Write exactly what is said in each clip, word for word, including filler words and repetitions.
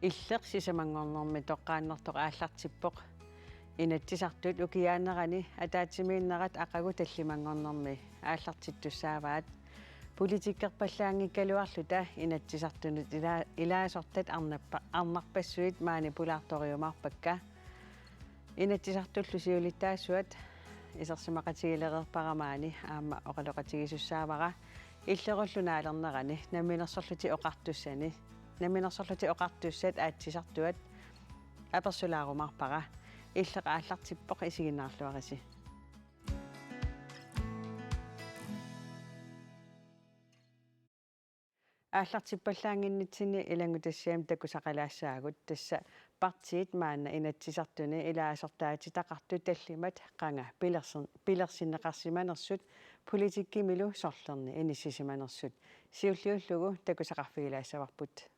Illeq sisamanngornermi toqqaannartoq aallartippoq. Inatsisartut ukiaanerani ataatsimiinnerat aqagu tallimanngornermi aallartittussaavaat. Politikkerpallaanngikkaluarluta Inatsisartunut ila-, ilaasortat arnappa-, arnarpassuit maani pulaartoriumaarpakka. Inatsisartullu siulittaasuat isersimaqatigilereerpara maani aamma oqaloqatigisussaavara illerullu naalernerani Namminersorlutik Oqartussani, Namminersorlutik Oqartussat aatsisartuat apersulaarumaarpara. Illeq aallartippoq, isiginnaarluarisi. Aallartippallaannginnitsinni ilanngutassiami takusaqalaassaagut, tassa partiit maanna Inatsisartuni ilaasortaatitaqartut tallimat qanga pilersin-, pilersinneqarsimanersut, politikkimilu sorlerni inissisimanersut. Siulliullugu takusaqarfigilaassavarput.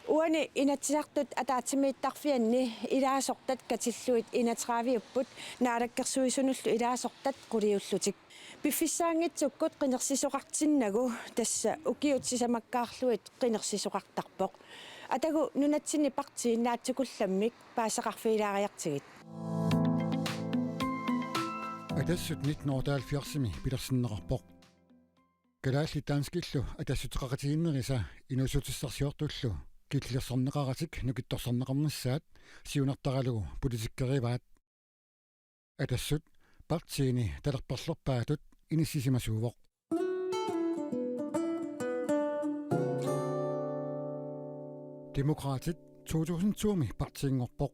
Uani Inatsisartut ataatsimiittarfianni ilaasortat katillugit enogtredive-upput, naalakkersuisunullu ilaasortat quliullutik. Piffissaanngitsukkut qinersisoqartinnagu, tassa ukiut sisamakkaarlugit qinersisoqartarpoq. Atagu nunatsinni partiit naatsukullammik paasisaqarfigilaariartigit. Atassut nitten otteoghalvfjerdsimi pilersinneqarpoq. Kalaallit danskillu atassuteqaqatigiinnerisa inuussutissarsiortullu killilersorneqaratik nukittorsarneqarnissaat siunertaralugu politikkerivaat. Atassut partiini talerperlerpaatut inissisimasuuvoq. Demokraatit to tusind to-mi partiinngorpoq.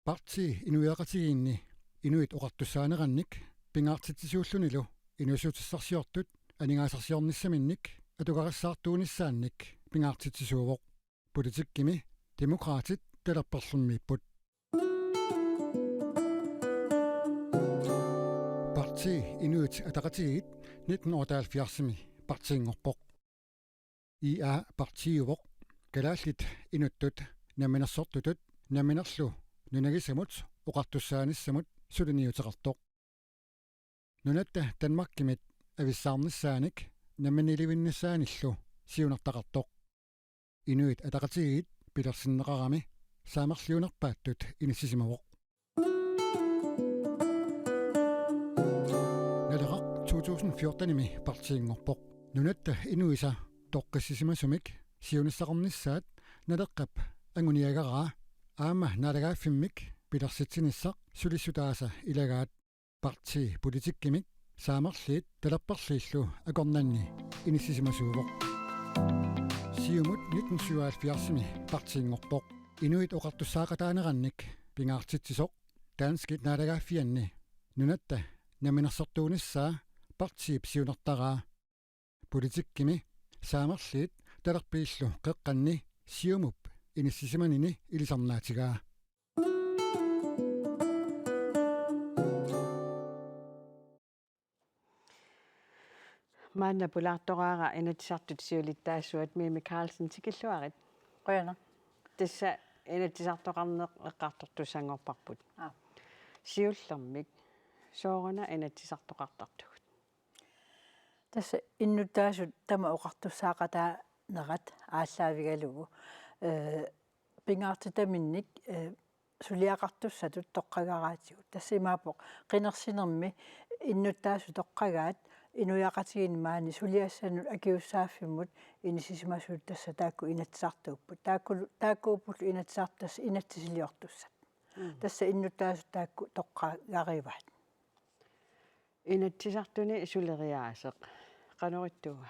Partii inuiaqatigiinni Inuit Oqartussaanerannik pingaartitsisuullunilu inuussutissarsiortut aningaasarsiornissaminnik atugarissaartuunissaannik pingaartitsisuuvoq. Politikkimi Demokraatit talerperlermiipput. Partii Inuit Ataqatigiit nitten otteoghalvfjerdsimi partiinngorpoq. I A partiiuvoq, kalaallit inuttut, namminersortutut, namminerlu nunagisamut oqartussaanissamut suliniuteqartoq. Nunatta Danmarkimit avissaarnissaanik namminiilivinnissaanillu siunertaqartoq. Inuit Ataqatigiit pilersinneqarami saamerliunerpaattut inissisimavoq. Naleraq to tusind fjorten-imi partiinngorpoq. Nunatta inuisa toqqissisimasumik siunissaqarnissaat Naleqqap anguniagaraa aamma naalagaaffimmik pilersitsinissaq sulissutaasa ilagaat. Partii politikkimik saamerliit talerperliillu akornanni inissisimasuuvoq. Siumut nitten syvoghalvfjerdsimi partiinngorpoq. Inuit Oqartussaaqataanerannik pingaartitsisoq danskit naalagaaffianni nunatta namminersortuunissaa partiip siunertaraa. Politikkimi saamerliit talerpiillu qeqqanni Siumup inissisimanini ilisarnaatigaa. Maanna pulaartoraara Inatsisartut siulittaasuat Mimi Karlsen, tikilluarit. Qujanaq. Tassa inatsisartoqarneq eqqartortussanngorparput. Aa. Siullermik sooruna inatsisartoqartartugut? Tassa innuttaasut tamaat oqartussaaqataanerat aallaavigalugu, ee, pingaartitaminnik, ee, suliaqartussatut toqqagaraatigut. Tassa imaappoq qinersinermi innuttaasut toqqagaat inuiaqatigiinni maani suliassanut akisussaaffimmut inissisimasuut, tassa taakku Inatsisartuupput. Taakku, taakkuupput Inatsisartut tassa inatsisiliortussat. Mm. Tassa innuttaasut taakku toqqagarivaat. Inatsisartuni suleriaaseq qanoq ittuua?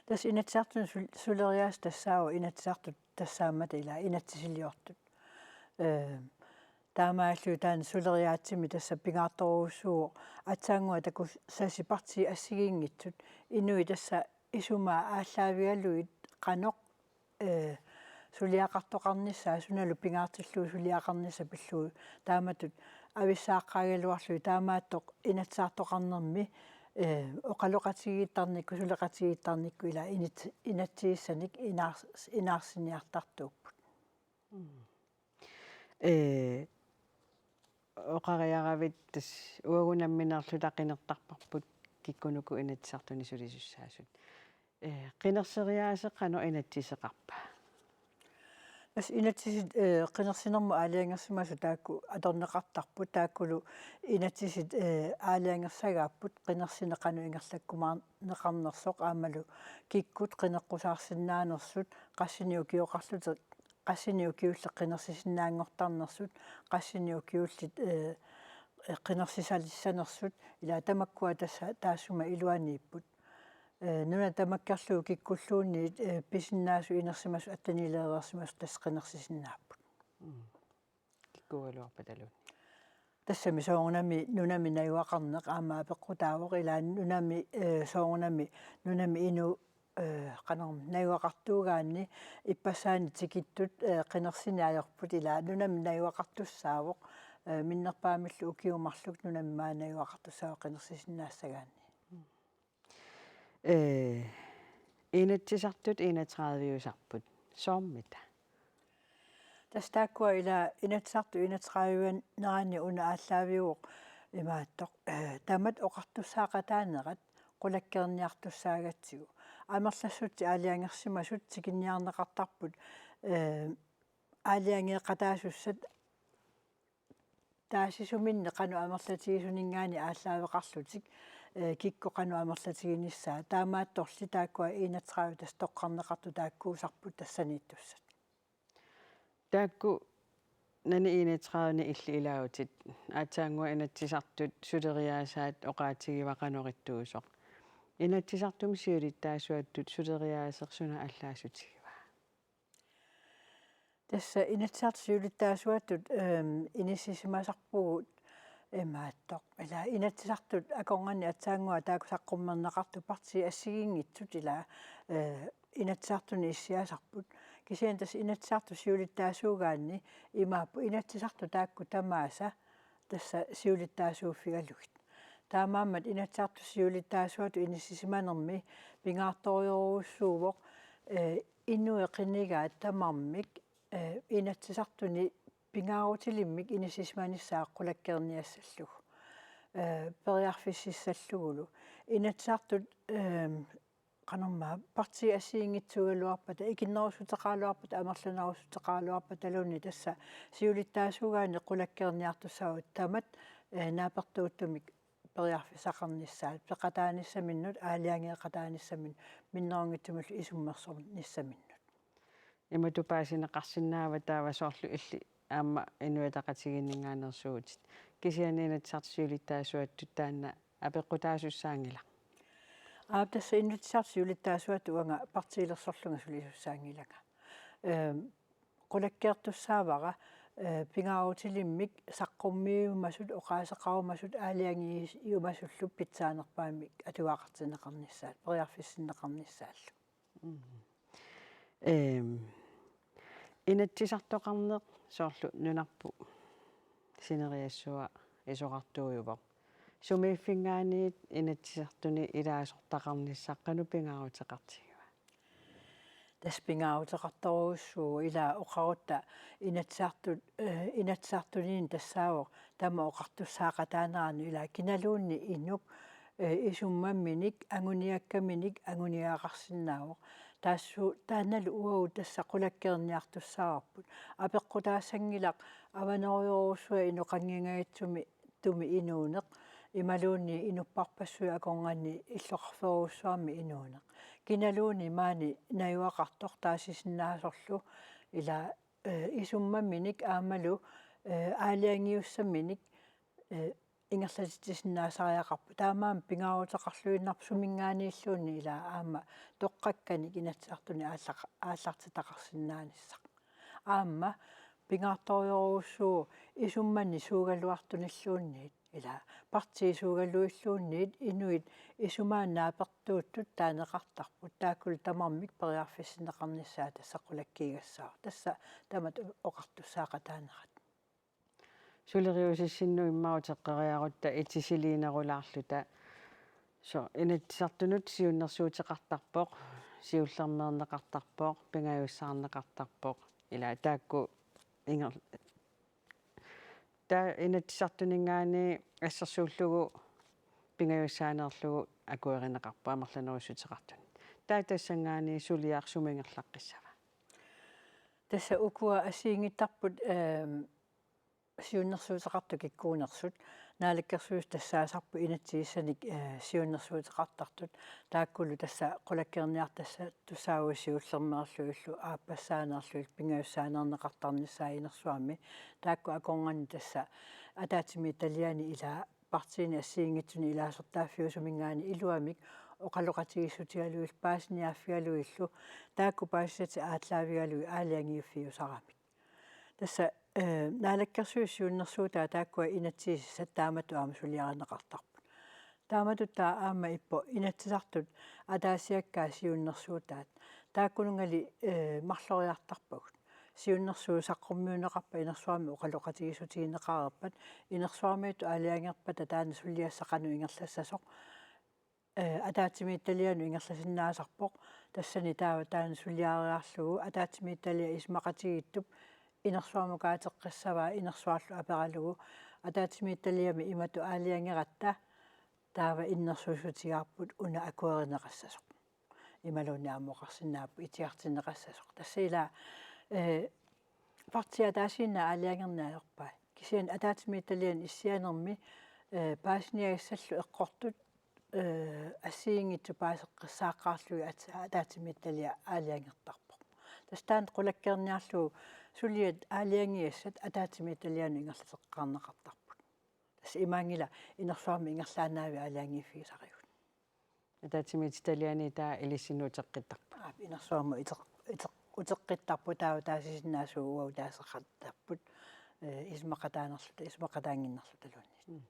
Tassa Inatsisartuni sul-, suleriaaseq tassaavoq Inatsisartut tassaammata ilaa inatsisiliortut. Ee, taamaalilluta taanna suleriaatsimi tassa pingaartorujussuuvoq aatsaannguaq takussasi partiit assigiinngitsut, inuit tassa isumaa aallaavigalugit qanoq, ee, suliaqartoqarnissaa, sunalu pingaartillugu suliaqarnissaq pillugu taamatut avissaaqqaagaluarlugit, taamaattoq inatsisartoqarnermi, ee, oqaloqatigiittarnikkut, suleqatigiittarnikkut ilaa inat-, inatsisissanik inaars-, inaarsiniartartuupput. Mm. Ee, oqariaravit tassa uagut nammineerluta qinertarparput kikkunuku Inatsisartuni sulisussaasut. Ee, qinerseriaaseq qanoq inatsiseqarpa? Tassa inatsisit, ee, qinersinermut aalajangersimasut taakku atorneqartarput, taakkulu inatsisit, ee, aalajangersagaapput qinersineq qanoq ingerlakkumaarneqarnersoq aammalu kikkut qineqqusaarsinnaanersut, qassinik ukioqarlutik, qassinik ukiullit qinersisinnaanngortarnersut, qassinik ukiullit, ee, ee, qinersisalissanersut, ilaa tamakkua tassa taassuma iluaniipput. Ee, nunat tamakkerlugu kikkulluunniit, ee, pisinnaasut inersimasut atteniileereersimasut tassa qinersisinnaapput. Mm. Kikkuugaluarpataluunniit. Tassami soorunami nunami najugaqarneq aamma apeqqutaavoq, ilaa nunami, ee, soorunami nunami inuk, ee, qanormi najugaqartuugaanni ippassaani tikittut, ee, qinersineq ajorput, ilaa nunami najugaqartussaavoq, ee, minnerpaamillu ukiut marluk nunami maani najugaqartussaavoq qinersisinnaassagaanni. Ee, Inatsisartut enogtredive-usarput. Soormita? Tassa taakkua ilaa Inatsisartut enogtredive-unerani una aallaaviuvoq imaattoq, ee, tamat oqartussaaqataanerat qulakkeerniartussaagatsigu. Amerlassutsit aalajangersimasut tikinniarneqartarput, ee, aalajangeeqataasussat taasisuminni qanoq amerlatigisuninngaanniit aallaaveqarlutik, ee, kikkut qanoq amerlatiginissaat. Taamaattorli taakkua enogtredive tassa toqqarneqartut taakkuusarput tassaniittussat. Taakku nani enogtredive-ni illit ilaavutit, aatsaannguaq Inatsisartut suleriaasaat oqaatigiva qanoq ittuusoq. Inatsisartumi siulittaasuattut suleriaaseq suna allaassutigiva? Tassa Inatsisartut siulittaasuattut, ehm, inissisimasarpugut imaattoq. Ilaa Inatsisartut akornanni aatsaannguaq taakku saqqummerneqartut partiit assigiinngitsut ilaa, ee, Inatsisartuni issiasarput. Kisianni tassa Inatsisartut siulittaasuugaanni imaappoq Inatsisartut taakku tamaasa tassa siulittaasuuffigalugit. Taamaammat Inatsisartut siulittaasuatut inissisimanermi pingaartorujorujussuuvoq, ee, inuit qinigaat tamarmik, ee, Inatsisartuni pingaarutilimmik inissisimanissaat qulakkeerniassallugu, ee, periarfississallugulu. Inatsisartut, ehm, qanormaa partiit assigiinngitsuugaluarpata, ikinnerussuteqaraluarpata, amerlanerussuteqaraluarpataluunniit tassa siulittaasuugaanni qulakkeerniartussaavoq tamat, ee, naapertuuttumik periarfissaqarnissaat, peqataanissaminnut, aalajangeeqataanissaminnut, minnerunngitsumillu isummersornissaminnut. Imatut paasineqarsinnaava taava soorlu illit aamma Inuit Ataqatigiinninngaanneersuuvutit? Kisianni Inatsisartut siulittaasuattut taanna apeqqutaasussaanngilaq. Aap, tassa Inatsisartut siulittaasuattut uanga partiilersorlunga sulisussaanngilanga. Ehm, qulakkeertussaavara, ee, pingaarutilimmik saqqummiumasut, oqaaseqarumasut, aalajangiumasullu pitsaanerpaamik atugaqartinneqarnissaat, periarfissinneqarnissaallu. Mm. Ehm, Inatsisartoqarneq soorlu nunarput sineriassua isorartuujuvoq. Sumiiffinngaanniit Inatsisartuni ilaasortaqarnissaq qanoq pingaaruteqartigiva? Tassa pingaaruteqartorujussuuvoq ilaa oqarutta Inatsisartut, ee, Inatsisartuniinni tassaavoq tamat oqartussaaqataaneranut ilaa kinaluunniit inuk, ee, isummamminik, anguniakkaminik, anguniagaqarsinnaavoq. Taassu-, taannalu uagut tassa qulakkeerniartussaavarput. Apeqqutaassanngilaq avanerujorujussuaq inoqanngingajattumik tumi inuuneq, imaluunniit inupparpassuit akornanni illoqarferujussuarmik inuuneq. Kinaluunniit maani najugaqartoq taasisinnaasorlu ilaa, ee, isummamminik aammalu, ee, aalajangiussaminik, ee, ingerlatitsisinnaasariaqarpoq. Taamaammat pingaaruteqarluinnarpoq suminngaanniilluunniit ilaa aamma toqqakkanik Inatsisartuni aallaq-, aallartitaqarsinnaanissaq. Aamma pingaartorujorujussuuvoq isummanni suugaluartunilluunniit, ilaa partiit suugaluilluunniit inuit isumaat naapertuuttut taaneqartarput, taakkulu tamarmik periarfissinneqarnissaat tassa qulakkiigassaaq. Tassa tamat oqartussaaqataanerat. Suleriusissinnut immaqa uteqqeriarutta itisiliinerulaarluta. Soorlu Inatsisartunut siunnersuuteqartarpoq, siullermeerneqartarpoq, pingajussaarneqartarpoq. Ilaa taakku inger-, taava Inatsisartuninngaanniit assersuullugu pingajussaaneerlugu akuerineqarpoq amerlanerussuteqartunut. Taava tassanngaanniit suliaq sumi ingerlaqqissava? Tassa ukua assigiinngittarput, ehm, siunnersuuteqartut kikkuunersut. Naalakkersuisut tassaasarput inatsigissanik, eh, siunnersuuteqartartut. Taakkulu tassa qulakkeerniartassat tusaavut siullermeerlugillu, aappassaaneerlugillu, pingajussaaneerneqartarnissaat inersuarmi. Taakku akornanni tassa ataatsimiititaliani ilaa partiini assigiinngitsuni ilaasortaaffiusuminngaanniit iluamik oqaloqatigiissutigalugillu paasiniaaffigalugillu, taakku paasisatik aallaavigalugit aalajangiiffiusaramik. Tassa, eh, Naalakkersuisut siunnersuutaat taakkua inatsigisassat taamatut aamma suliarineqartarput. Taamatut taava aamma ippoq Inatsisartut ataasiakkaat siunnersuutaat. Taakkununngali, eh, marloriartarpagut. Siunnersuut saqqummiunneqarpat inersuarmi oqaloqatigiissutigineqareerpat, inersuarmiittut aalajangerpata taanna suliassaq qanoq ingerlassasoq, eh, ataatsimiititalianut ingerlasinnaasarpoq. Tassani taava taanna suliariarlugu ataatsimiititaliap isumaqatigiittup inersuarmukaateqqissavaa inersuarlu aperalugu, ataatsimiititaliami imatut aalajangeratta taava innersuussutigaarput una akuerineqassasoq. Imaluunniit aamma oqarsinnaapput itigartinneqassasoq. Tassa ilaa, eh, partiit ataasiinnaat aalajangerneq ajorpai. Kisianni ataatsimiititaliani issianermi, eh, paasiniagassallu eqqortut, eh, assigiinngitsut paaseqqissaaqqaarlugit at-, ataatsimiititaliaq aalajangertarpoq. Tassa taanna qulakkeerniarlugu suliat aalajangigassat ataatsimiititalianut ingerlateqqaarneqartarput. Tassa imaanngilaq inersuarmi ingerlaannavik aalajangiiffigisarigut. Ataatsimiititaliani taava ilissinnut uteqqittarput. Aap, inersuarmi uteq-, uteq-, uteqqittarput taava taasisinnaasugut uagut taaseqartarput, eh, isumaqataanerluta, isumaqataannginnerlutaluunniit. Mm.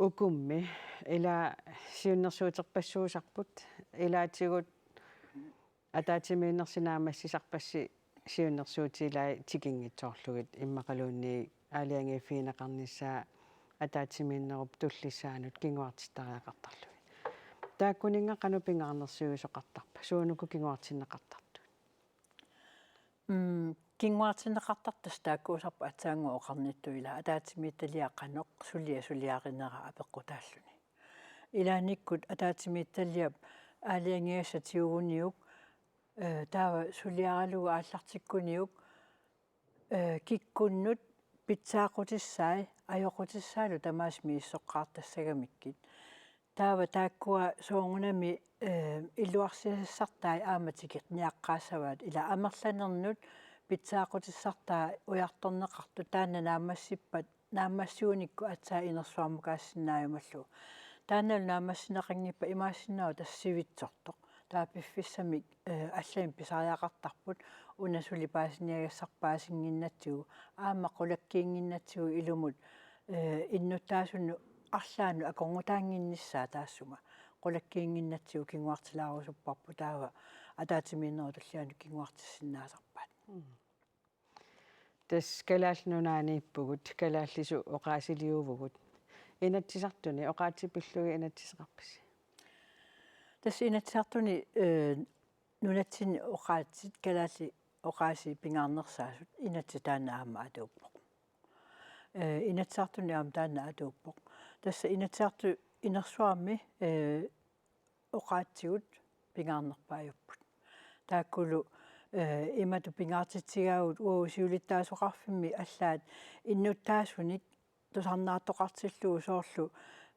Ukummi, ilaa siunnersuuterpassuusarput, ilaatigut ataatsimiinnersi naammassisarpassi siunnersuutit ilaat tikinngitsoorlugit immaqaluunniit aalajangiiffigineqarnissaa ataatsimiinnerup tullissaanut kinguartittariaqartarlugit. Taakkuninnga qanoq pingaarnersiuisoqartarpa, suunuku kinguartinneqartartut? Mm, kinguartinneqartartut taakkuusarput aatsaannguaq oqarnittut ilaa ataatsimiititaliaq qanoq suliaq suliarinera apeqqutaalluni. Ilaannikkut ataatsimiititaliap aalajangigassat tiguguniuk, eh, taava suliaralugu aallartikkuniuk, eh, kikkunnut pitsaaqutissai ajoqutissaallu tamaasa misissoqqaartassagamikkit. Taava taakkua soorunami, eh, iluarsiassartai aamma tikinniaqqaassavaat ilaa amerlanernut pitsaaqutissartaa ujartorneqartut taanna naammassippat naammassigunikku aatsaat inersuarmukaasinnaajumallugu. Taannalu naammassineqanngippat imaassinnaavoq tassa sivitsortoq. Taava piffissamik, eh, allamik pisariaqartarput una suli paasiniagassarput paasinnginnatsigu aamma qulakkiinnginnatsigu ilumut, eh, innuttaasunut arlaannut akornutaannginnissaa taassuma qulakkiinnginnatsigu kinguartilaarusupparput taava ataatsimiinnerup tullianut kinguartissinnaasarpaat. Mm. Tassa Kalaallit Nunaanniippugut, kalaallisut oqaasiliuvugut. Inatsisartuni oqaatsit pillugit inatsiseqarpisi? Tassa Inatsisartuni, eh, nunatsinni oqaatsit, kalaallit oqaasii pingaarnersaasut, inatsit taanna aamma atuuppoq. Eh, Inatsisartuni aamma taanna atuuppoq. Tassa Inatsisartut inersuarmi, eh, oqaatsigut pingaarnerpaajupput. Taakkulu, eh, imatut pingaartitsigaagut uagut siulittaasoqarfimmi allaat innuttaasunik tusarnaartoqartillugu soorlu,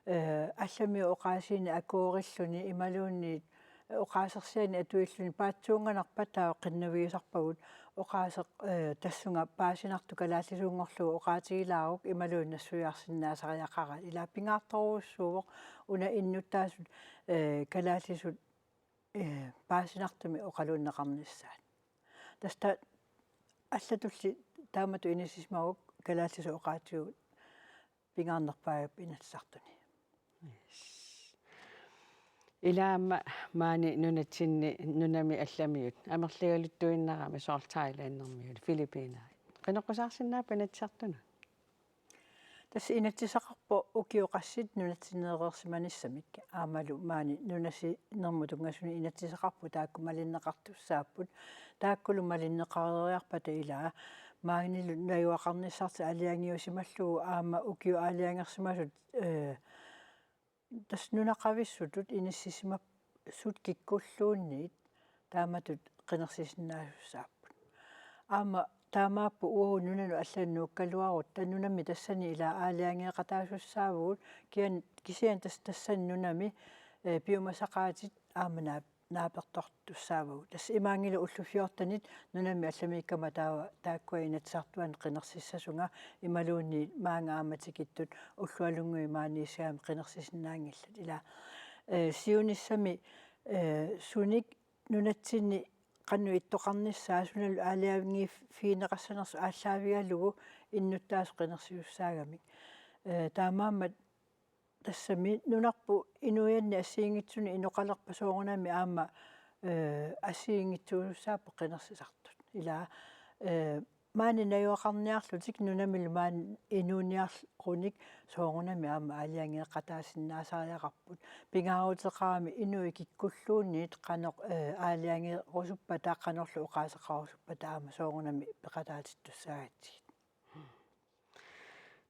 eh, allamiut oqaasiinik akuerilluni imaluunniit oqaasersianik atuilluni paatsuunganarpat taava qinnuigisarpagut oqaaseq, eh, tassunga paasinartoq kalaallisuunngorlugu oqaatigilaaruk imaluunniit nassuiarsinnaasariaqaraat. Ilaa pingaartorujussuuvoq una innuttaasut, eh, kalaallisut, eh, paasinartumik oqaluunneqarnissaat. Tassa ta-, allatulli taamatut inissisimagukku kalaallisut oqaatsigut pingaarnerpaajupput Inatsisartuni. Yes. Ilaa aamma maani nunatsinni nunami allamiut amerligaluttuinnarami soorlu Thailandimiut, Filippineri. Qinoqqusaarsinnaappat Inatsisartunut? Tassa inatsiseqarpoq ukiut qassit nunatsinneereersimanissamik aammalu maani nunasinermut tunngasunut inatsiseqarput taakku malinneqartussaapput. Taakkulu malinneqareeriarpata ilaa maanilu najugaqarnissartik aalajangiusimallugu aamma ukiut aalajangersimasut, eh, tassa nunaqavissutut inissisimap-, sut kikkulluunniit taamatut qinersisinnaasussaapput. Aamma taamaappoq uagut nunanut allanut nuukkaluarutta nunami tassani ila aalajangeeqataasussaavugut kian-, kisianni tas-, tassani nunami, eh, piumasaqaatit aamma naap-, naapertortussaavagut. Tassa imaanngilaq ullut fjortenit nunami allamiikkama taava taakkua Inatsisartuani qinersissasunga imaluunniit maanga aamma tikittut ullualunnguit maaniissagamik qinersisinnaanngillat. Ila, eh, siunissami, eh, sunik nunatsinni qanoq ittoqarnissaa sunalu aalajangiiffigineqassanersoq aallaavigalugu innuttaasut qinersisussaagamik. Eh, taamaammat tassami nunarput inuianni assigiinngitsunik inoqalerpat soorunami aamma, eh, assigiinngitsuusussaapput qinersisartut. Ila, eh, maani najugaqarniarlutik nunamilu maani inuuniarlutik soorunami aamma aalajangeeqataasinnaasariaqarput. Pingaaruteqarami inuit kikkulluunniit qanoq, eh, aalajangeerusuppata qanorlu oqaaseqarusuppata aamma soorunami peqataatittussaagatsigit.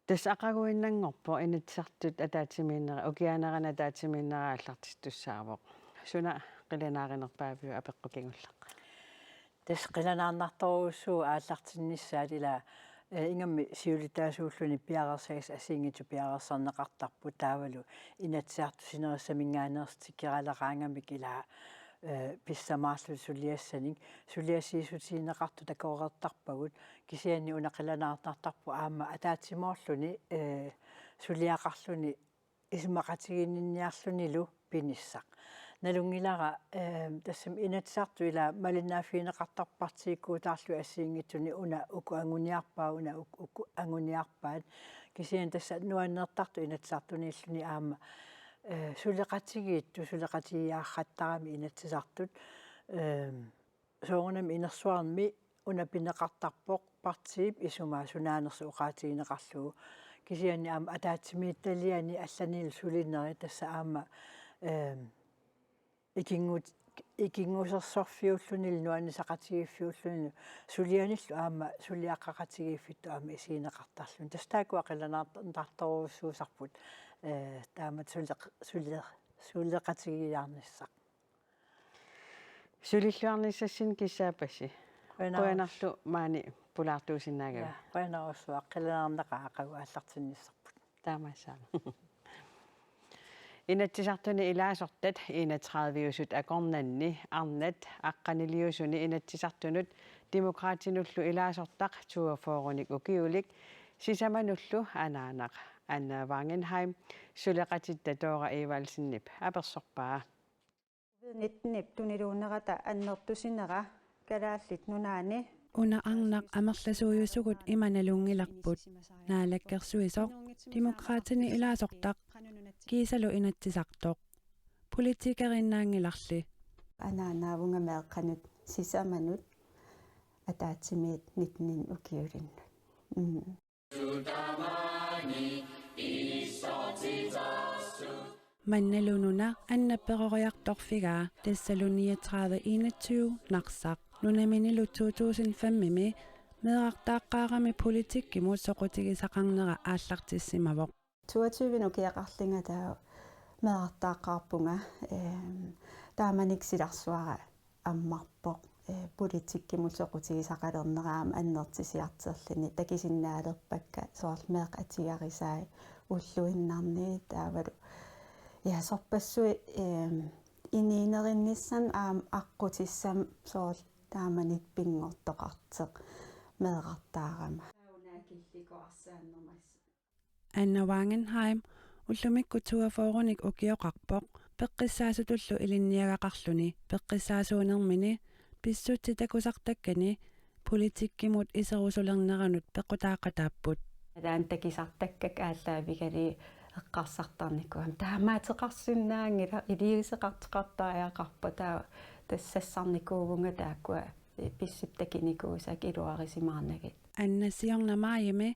Tassa aqaguinnanngorpoq Inatsisartut ataatsimiinnera, ukiaanerani ataatsimiinnera aallartittussaavoq. Suna qilanaarinerpaaviuk apeqqut kingulleq? Tassa qilanaarnartorujussuuvoq aallartinnissaat ila, eh, ingammik siulittaasuulluni piareersagassat assigiinngitsut piareersarneqartarput taavalu Inatsisartut sinerissaminngaanneersitikkeraleraangamik ila, eh, pissamaarlutik suliassanik, suliassiissutigineqartut takoreertarpagut, kisianni una qilanaarnartarpoq aamma ataatsimoorluni, eh, suliaqarluni isumaqatigiinniarlunilu pinissaq. Nalunngilara, eh, tassami Inatsisartut ila malinnaaffigineqartarput partiikkuutaarlugit assigiinngitsunik una uku anguniarpaat, una uk-, uku anguniarpaat. Kisianni tassa nuannertartoq Inatsisartuniilluni aamma, eh, suleqatigiittut, suleqatigiiaarrattarami Inatsisartut, eh, soorunami inersuarmi una pineqartarpoq partiip isumaa sunaanersoq oqaatigineqarlugu. Kisianni aamma ataatsimiititaliani allanilu sulinerit tassa aamma, eh, ikinngut-, ikinngusersorfiullunilu nuannisaqatigiiffiullunilu sulianillu aamma suliaqaqatigiiffittut aamma isigineqartarluni. Tassa taakkua qilanaartartorujussuusarput, eh, taamatut suleq-, suleq-, suleqatigiiaarnissaq. Sulilluarnissassinnik kissaappassi. Qujanarus-, qujanarlu maani pulaartuusinnaagavit. Ja, qujanarsuaq, qilanaarnaqaaq aqagu aallartinnissarput. Taamaassaaq. Inatsisartuni ilaasortat enogtredive-usut akornanni arnat aqqaniliusuni Inatsisartunut Demokraatinullu ilaasortaq toogfyrrenik ukiulik sisamanullu anaanaq Anna Wangenheim suleqatitta Thora Evaldsenip apersorpaa. Covid nittenip tuniluunnerata annertusinera Kalaallit Nunaanni. Una arnaq amerlasuujusugut ima nalunngilarput, naalakkersuisoq Demokraatini ilaasortaq kiisalu Inatsisartoq. Politikeriinnaanngilarli. Anaanaavunga meeqqanut sisamanut ataatsimiit nittenik ukiulinnut. Mm. Mannalu nuna Anna peroriartorfigaa tassalu niogtredive enogtyve Narsaq. Nunaminilu to tusind fem-imi meerartaaqqaarami politikkimut soqutigisaqarnera aallartissimavoq. Toogtyvenik ukioqarlunga taava meerartaaqqaarpunga, ehm, taamanikkut silarsuara ammarpoq, eh, politikkimut soqutigisaqalernera aamma annertusiartorluni takusinnaalerpakka soorlu meeqqat atugarisai ulluinnarni taavalu. Ja, sorpassuit, ehm, inuunerinnissamut aamma aqqutissamut soorlu taamanikkut pinngortoqartoq meerartaarama. Anna Wangenheim ullumikkut toogfyrrenik ukioqarpoq, peqqissaasutullu ilinniagaqarluni peqqissaasuunermini pissutsit takusartakkani politikkimut iserusulerneranut pequtaaqataapput. Taanna takusartakkakka aallaavigalugit eqqarsartarnikuugamik taamaateqarsinnaanngilaq, iliuuseqartoqartariaqarpoq, taava tassa sassarnikuuvunga taakkua pissutsit takunikuusakka iluarisimaarnagit. Anna siorna maajimi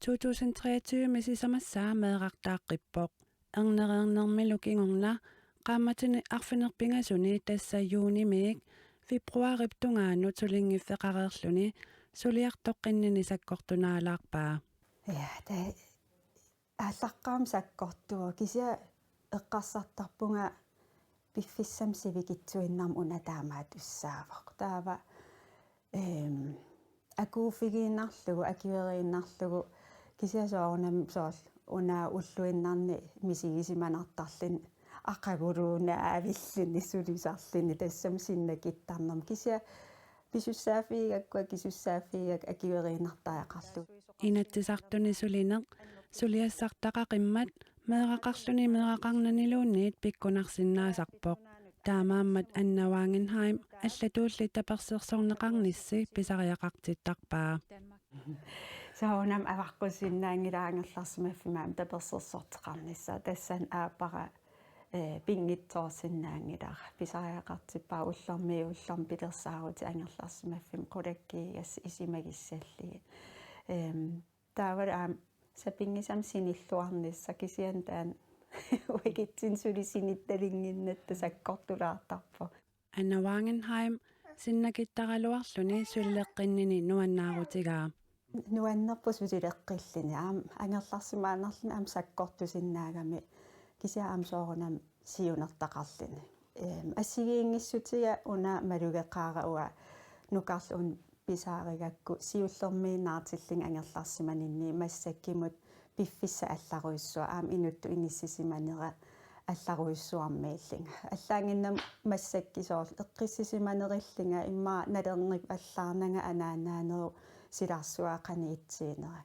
to tusind treogtyve-mi sisamassaa meerartaaqqippoq. Ernereernermilu kingorna qaammatini arfineq-pingasuni tassa juunimiit februaarip tungaanut sulinngiffeqareerluni suliartoqqinnini sakkortunaalaarpaa. Ja, taava aallaqqaammut sakkortuvoq, kisianni eqqarsartarpunga piffissami sivikitsuinnarmi una taamaattussaavoq. Taava, ehm, akuuffigiinnarlugu, akueriinnarlugu, kisianni soorunami soorlu una ulluinnarni misigisimanartarluni aqaguluunnaavilluni sulisarluni tassami sinnakittarnermi. Kisianni pisussaaffigigakkit, akisussaaffigigakku akueriinnartariaqarlugu. Inatsisartuni sulineq, suliassartaqaqimmat, meeraqarluni meeraqarnaniluunniit pikkunarsinnaasarpoq. Taamaammat Anna Wangenheim allatuulli tapersersorneqarnissi pisariaqartittarpaa. Soorunami avaqqusinnaanngilara angerlarsimaffimmi aamma tapersersorteqarnissaa. Tassani aappara, eh, pinngitsoorsinnaanngilara. Pisariaqartippara ullormiit ullormut pilersaarutit angerlarsimaffimmi qulakkiigassat isumagissallugit. Ehm, taavalu aamma sapinngisamik sinilluarnissaq, kisianni taanna uagutsinnut suli sinittalinnginnatta sakkortulaartarpoq. Anna Wangenheim sinnakittaraluarluni sulileqqinnini nuannaarutigaa. Nuannerpoq sulileqqilluni. Aamma angerlarsimaannarluni aamma sakkortusinnaagami, kisianni aamma soorunami siunertaqarluni. Ehm, assigiinngissutiga una malugeqaara, uanga nukarleq una pisaarigakku siullermiinnaartillunga angerlarsimaninni massakkut piffissaq allarujussuaq, aamma inuttut inissisimanera allarujussuarmiillunga. Allaannginnami massakkut soorlu eqqissisimanerillunga, immaqa nalornikuuallaarnanga anaanaanerup silarsuaa qanoq itsiginera.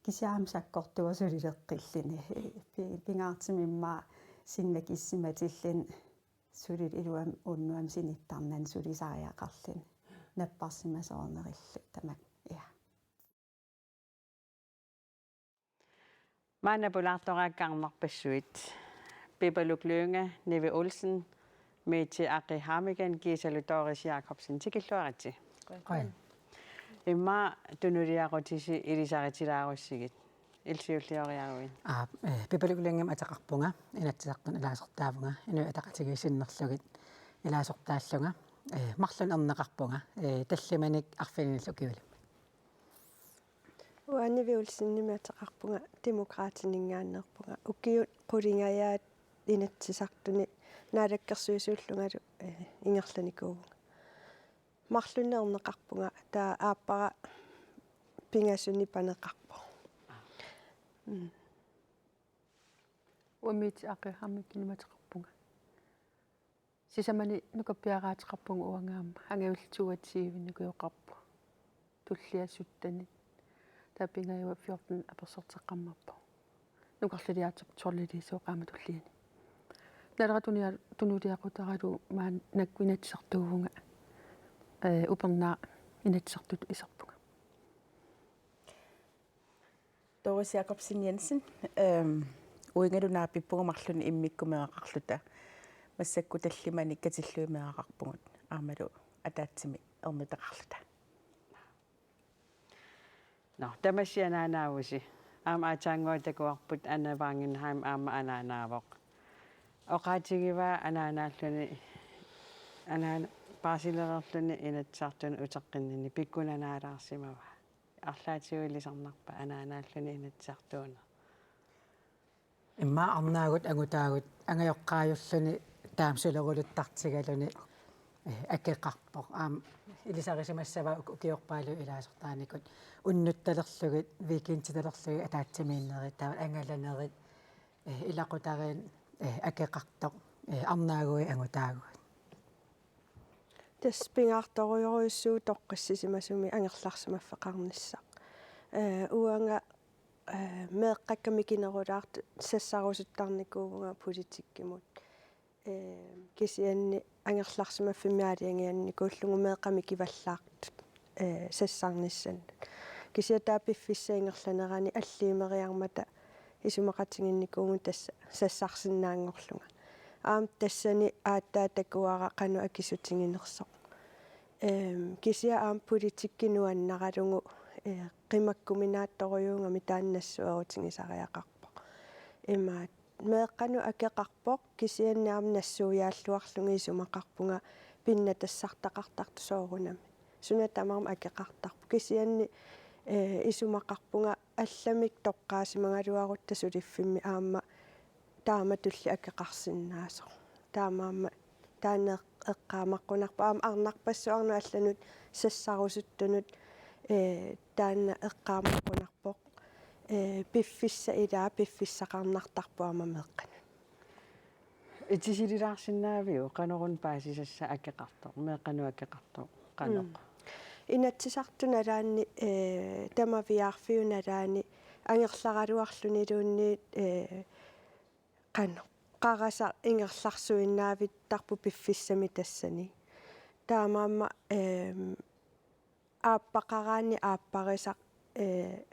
Kisianni aamma sakkortuvoq sulileqqilluni. Pi-, pingaartumik immaqa sinnakissimatilluni suli iluamik unnuamik sinittarnani sulisariaqarluni. Napparsimasoornerillu tamakku. Ja. Maanna pulaartoraakka arnarpassuit. Pipaluk Lynge, Nivi Olsen, Mette Aki Hammeken kiisalu Doris Jakobsen, tikilluaritsi. Qujan. Immaqa tunuliaqutisi ilisaritilaarussigit. Ilisiullioriaruit. Aa, eh, Pipaluk Lyngemik ateqarpunga, Inatsisartuni ilaasortaavunga, Inuit Ataqatigiit sinnerlugit ilaasortaallunga, eh, marlunnik erneqarpunga, eh, tallimanik arfininillu ukiulimmik. Uanga Nivi Olsenimik ateqarpunga, Demokraatininngaanneerpunga. Ukiut qulingajaat Inatsisartuni naalakkersuisuullungalu, eh, ingerlanikuuvunga. Marlunnik erneqarpunga, taava aappara pingasunik paneqarpoq. Mm. Uanga Mette Aki Hammekenimik ateqarpunga. Sisamanik nukappiaraateqarpunga uanga aamma, angajulleq toogtyvenik ukioqarpoq. Tullia syttenik. Taava pingajuat fjorten apersorteqqammerpoq. Nukarliliartorpoq tolviliisooq aamma tulliani. Naleraq tunia-, tunuliaqutaralugu maannakkut Inatsisartuuvunga, eh, upernaaq Inatsisartutut iserpunga. Doris Jakobsen Jensen, ehm, uingalu naapippugut marlunnik immikkut meeraqarluta. Massakkut tallimanik katillugit meeraqarpugut. Aammalu ataatsimik ernutaqarluta. Nå, tamassi anaanaavusi. Aamma aatsaannguaq takuarput Anna Wangenheim aamma anaanaavoq. Oqaatigivaa anaanaalluni, anaana-, paasilereerluni Inatsisartuni uteqqinnini pikkunanaalaarsimavaa. Arlaatigut ilisarnarpa anaanaalluni Inatsisartuuneq? Immaqa arnaagut angutaagut angajoqqaajulluni taama suleruluttartigaluni, eh, akeqarpoq. Aamma ilisarisimassavaa uk-, ukiorpaaluit ilaasortaanikut unnuttalerlugit, weekenditalerlugit ataatsimiinnerit, taava angalanerit, eh, ilaqutariinni, eh, akeqartoq, eh, arnaaguit angutaaguit. Tassa pingaartorujorujussuuvoq toqqissisimasumik angerlarsimaffeqarnissaq. Eh, uanga, eh, meeqqakka mikinerulaartut sassarusuttarnikuuvunga politikkimut. Eh, kisianni angerlarsimaffimmi aalajangiinnikuullugu meeqqat mikivallaartut, eh, sassarnissannut. Kisianni taava piffissap ingerlanerani alliumeriarmata isumaqatigiinnikuuvunga tassa sassarsinnaanngorlunga. Aamma tassani aatsaat takuara qanoq akissutiginersoq. Ehm, kisianni aamma politikki nuannaralugu, eh, qimakkuminaattorujuugami taanna nassuerutigisariaqarpoq. Imaattoq meeqqanut akeqarpoq, kisianni aamma nassuiaalluarlunga isumaqarpunga pinnatassartaqartartoq soorunami. Suna tamarmi akeqartarpoq. Kisianni, eh, isumaqarpunga allamik toqqaassimagaluarutta suliffimmi aamma taamatulli akeqarsinnaasoq. Taamaammat Taanna eq-, eqqaamaqqunarpoq aamma arnarpassuarnut allanut sassarusuttunut, ee, taanna eqqaamaqqunarpoq, ee, piffissaq ilaa piffissaqarnartarpoq aamma meeqqanut. Itisililaarsinnaaviuk qanoruna paasisassaq akeqartoq, meeqqanut akeqartoq, qanoq? Mm. Inatsisartut nalaanni, ee, tamaviaarfiup nalaani angerlaraluarluniluunniit, ee, qanoq, qarasaq ingerlarsuinnaavittarpoq piffissami tassani. Taamaammat, eem, aappaqaraanni aapparisaq, ee,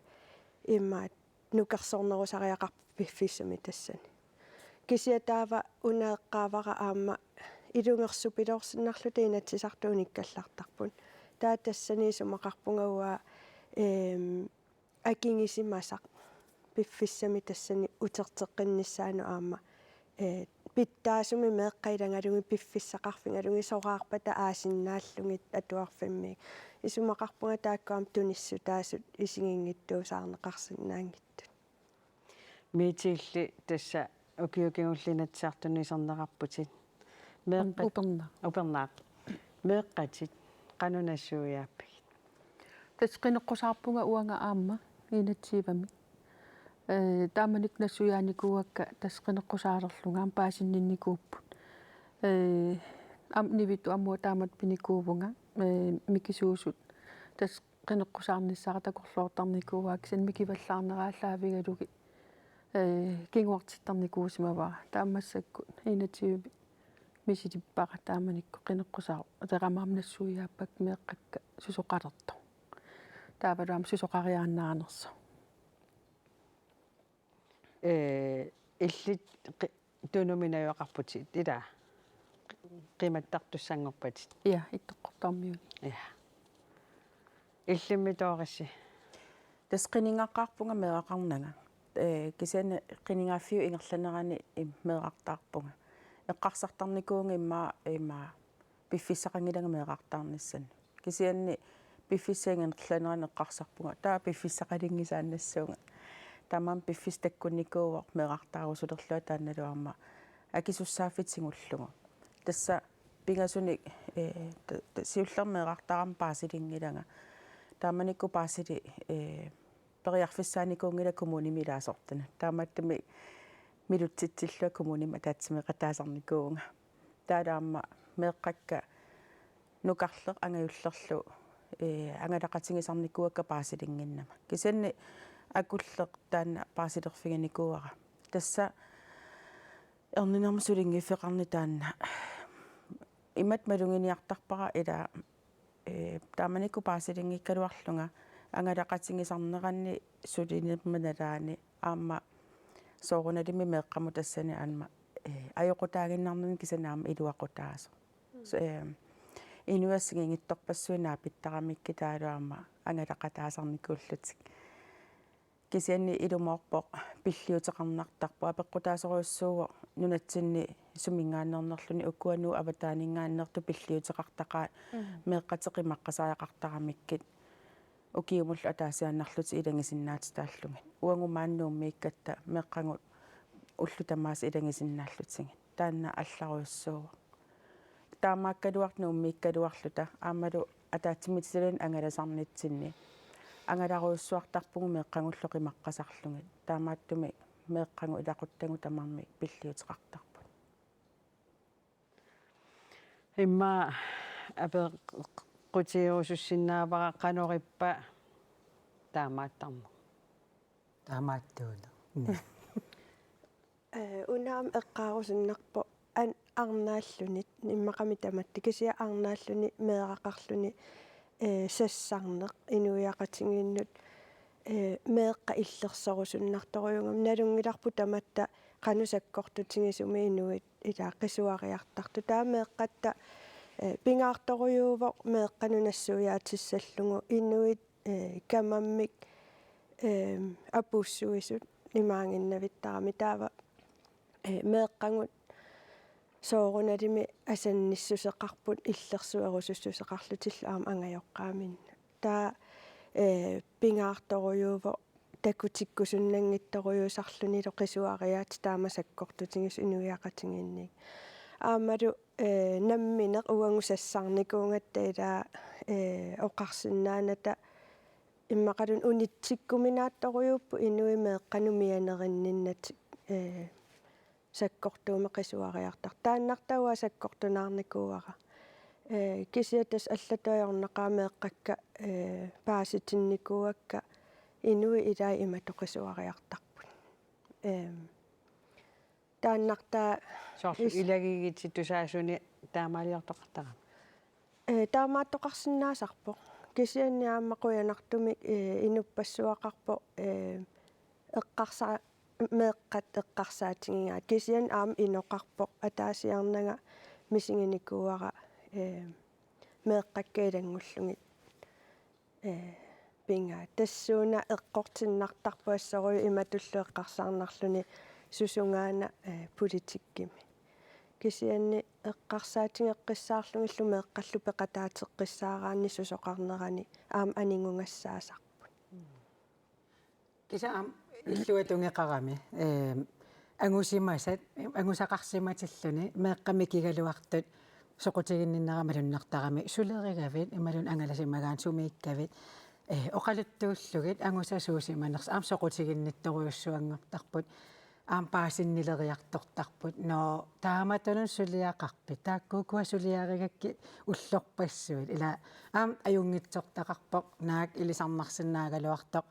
imaat nukersornerusariaqarpoq piffissami tassani. Kisianni taava una eqqaavara aamma ilungersupiloorsinnarluta Inatsisartut unikkallartarput. Taava tassani isumaqarpunga uanga, eem, akigisimasaq piffissami tassani uterteqqinnissaanut aamma, ee, pitsaasumik meeqqat ilagalugit piffissaqarfigalugit soraarpata aasinnaallugit atuarfimmiit. Isumaqarpunga taakku aamma tunissutaasut isiginngitsuusaarneqarsinnaanngitsut. Miitilli tassa ukiut kingulliit Inatsisartunut iserneqarputit. Meeqqat-, Upernaaq. Upernaaq. Meeqqatit qanoq nassuiaappigit? Tassa qineqqusaarpunga uanga aamma enogtyvemi. Ee, taamanikkut nassuiaanikuuakka tassa qineqqusaalerlunga aamma paasinninnikuupput. Ee, am-, Nivitut ammut taamatut pinikuuvunga, ee, mikisuusut tassa qineqqusaarnissara takorloortarnikuuaa kisianni mikivallaarnera aallaavigalugit, ee, kinguartittarnikuusimavara. Taava massakkut enogtyve misilippara taamanikkut qineqqusaartut. Ateqamaam nassuiaappakka meeqqakka susoqalertoq. Taavalu aamma susoqariaannaanersoq. Ee, illit qi-, Tunumi najugaqarputit, ilaa? Qimattartussanngorpatit. Ja, Ittoqqortoormiuni. Ja. Illimmi Dorissi? Tassa qinigaqaarpunga meeraqarnanga. Ee, kisianni qinigaaffiup ingerlanerani im-, meerartaarpunga. Eqqarsartarnikuuvunga immaqa, immaqa piffissaqanngilanga meerartaarnissannut. Kisianni piffissap ingerlanerani eqqarsarpunga: Taava piffissaqalinngisaannassuunga. Taamaammat piffissaq takkunnikuuvoq meerartaarusulerlunga taannalu aamma akisussaaffik tigullugu. Tassa pingasunik, ee, ta-, ta-, siullermik meerartaarama paasilinngilanga. Taamanikkut paasili, ee, periarfissaanikuunngilaq kommunimi ilaasortanut. Taamaattumik milutsitsillunga kommunimi ataatsimeeqataasarnikuuvunga. Taavalu aamma meeqqakka nukarleq angajullerlu, ee, angalaqatigisarnikuuakka paasilinnginnama. Kisianni akulleq taanna paasilerfiginikuuara. Tassa erninermut sulinngiffeqarneq taanna imatut maluginiartarpara, ilaa, ee, taamanikkut paasilinngikkaluarlunga angalaqatigisarneranni sulinerma nalaani aamma soorunalimi meeqqamut tassani aamma, ee, ajoqutaaginnarnerni kisianni aamma iluaqutaasoq. Mm. Så, ee, inuit assigiinngitsorpassuit naapittaramikkit taavalu aamma angalaqataasarnikuullutik. Kisianni ilumoorpoq pilliuteqarnartarpoq, apeqqutaasorujussuuvoq nunatsinni suminngaanneernerluni, ukua Nuup avataaninngaanneertut pilliuteqartaqaat. Mm. Meeqqatit qimaqqasariaqartaramikkit ukiumullu ataasiaannarlutik ilagisinnaatitaallugit. Uagut maani Nuummiikkatta meeqqagut ullut tamaasa ilagisinnaallutigit. Taanna allarujussuuvoq. Taamaakkaluartoq Nuummiikkaluarluta aammalu ataatsimiititaliani angalasarnitsinni angalarujussuartarpugut meeqqagullu qimaqqasarlugit. Taamaattumik meeqqagut ilaquttagut tamarmik pilliuteqartarput. Immaqa apeqqutigerusussinnaavara, qanorippa taamaattarneq? Taamaattuuneq. Ni. Ee, una aamma eqqaarusunnarpoq an-, arnaalluni, immaqami tamatta, kisianni arnaalluni meeraqarluni, ee, sassarneq inuiaqatigiinnut, ee, meeqqat illersorusunnartorujuugami, nalunngilarput tamatta qanoq sakkortutigisumik inuit ilaa qisuariartartut. Taava meeqqatta, ee, pingaartorujuuvoq meeqqanut nassuiaatissallugu inuit, ee, kamammik, ee, apuussuisut imaaginnavittarami. Taava, ee, meeqqagut soorunalimi asannissuseqarput illersuerusussuseqarlutillu aamma angajoqqaaminnut. Taava, ee, pingaartorujuuvoq takutikkusunnanngitsorujussuusarlunilu qisuariaatsit taama sakkortutigisut inuiaqatigiinniit. Aammalu, eh, nammineq uagut sassarnikuugatta ilaa, eh, oqarsinnaanata immaqaluunniit unitsikkuminaattorujuupput inuit meeqqanut mianerinninnatik, eh, sakkortuumik qisuariartartut. Taannartaa uanga sakkortunaarnikuuara. Eh, kisianni tassa allatut ajornaqaaq meeqqakka, eh, paasitinnikuuakka inuit ilaat imatut qisuariartarput. Ehm, taannartaa Soorlu is- ilagiigitsi tusaasuni taamaaliortoqartarami. Eh, taamaattoqarsinnaasarpoq. Kisianni aamma qujanartumik, eh, inuppassuaqarpoq, eh, eqqarsa-, meeqqat eqqarsaatigigaat. Kisianni aamma inoqarpoq ataasiarnanga misiginikuuara, eh, meeqqakka ilanngullugit, eh, pigaat. Tassuuna eqqortinnartarpoq assorujuk imatullu eqqarsaarnarluni susungaana, eh, politikkimi. Kisianni eqqarsaatigeqqissaarlugillu meeqqallu peqataateqqissaaraanni susoqarnerani aamma anigugassaasarput. Kisianni aamma illuatungeqarami, eh, angusimasat, angusaqarsimatilluni meeqqat mikigaluartut soqutiginninnerat malunnartarami sulerigavit imaluunniit angalasimagaanni sumiikkavit, eh, oqaluttuullugit angusasuusimanersut aamma soqutiginnittorujussuanngortarput, aamma paasinnileriartortarput, nå taamatunun suliaqarpit, taakku ukua suliarigakkit ullorpassuit, ilaa aamma ajunngitsortaqarpoq naak ilisarnarsinnaagaluartoq,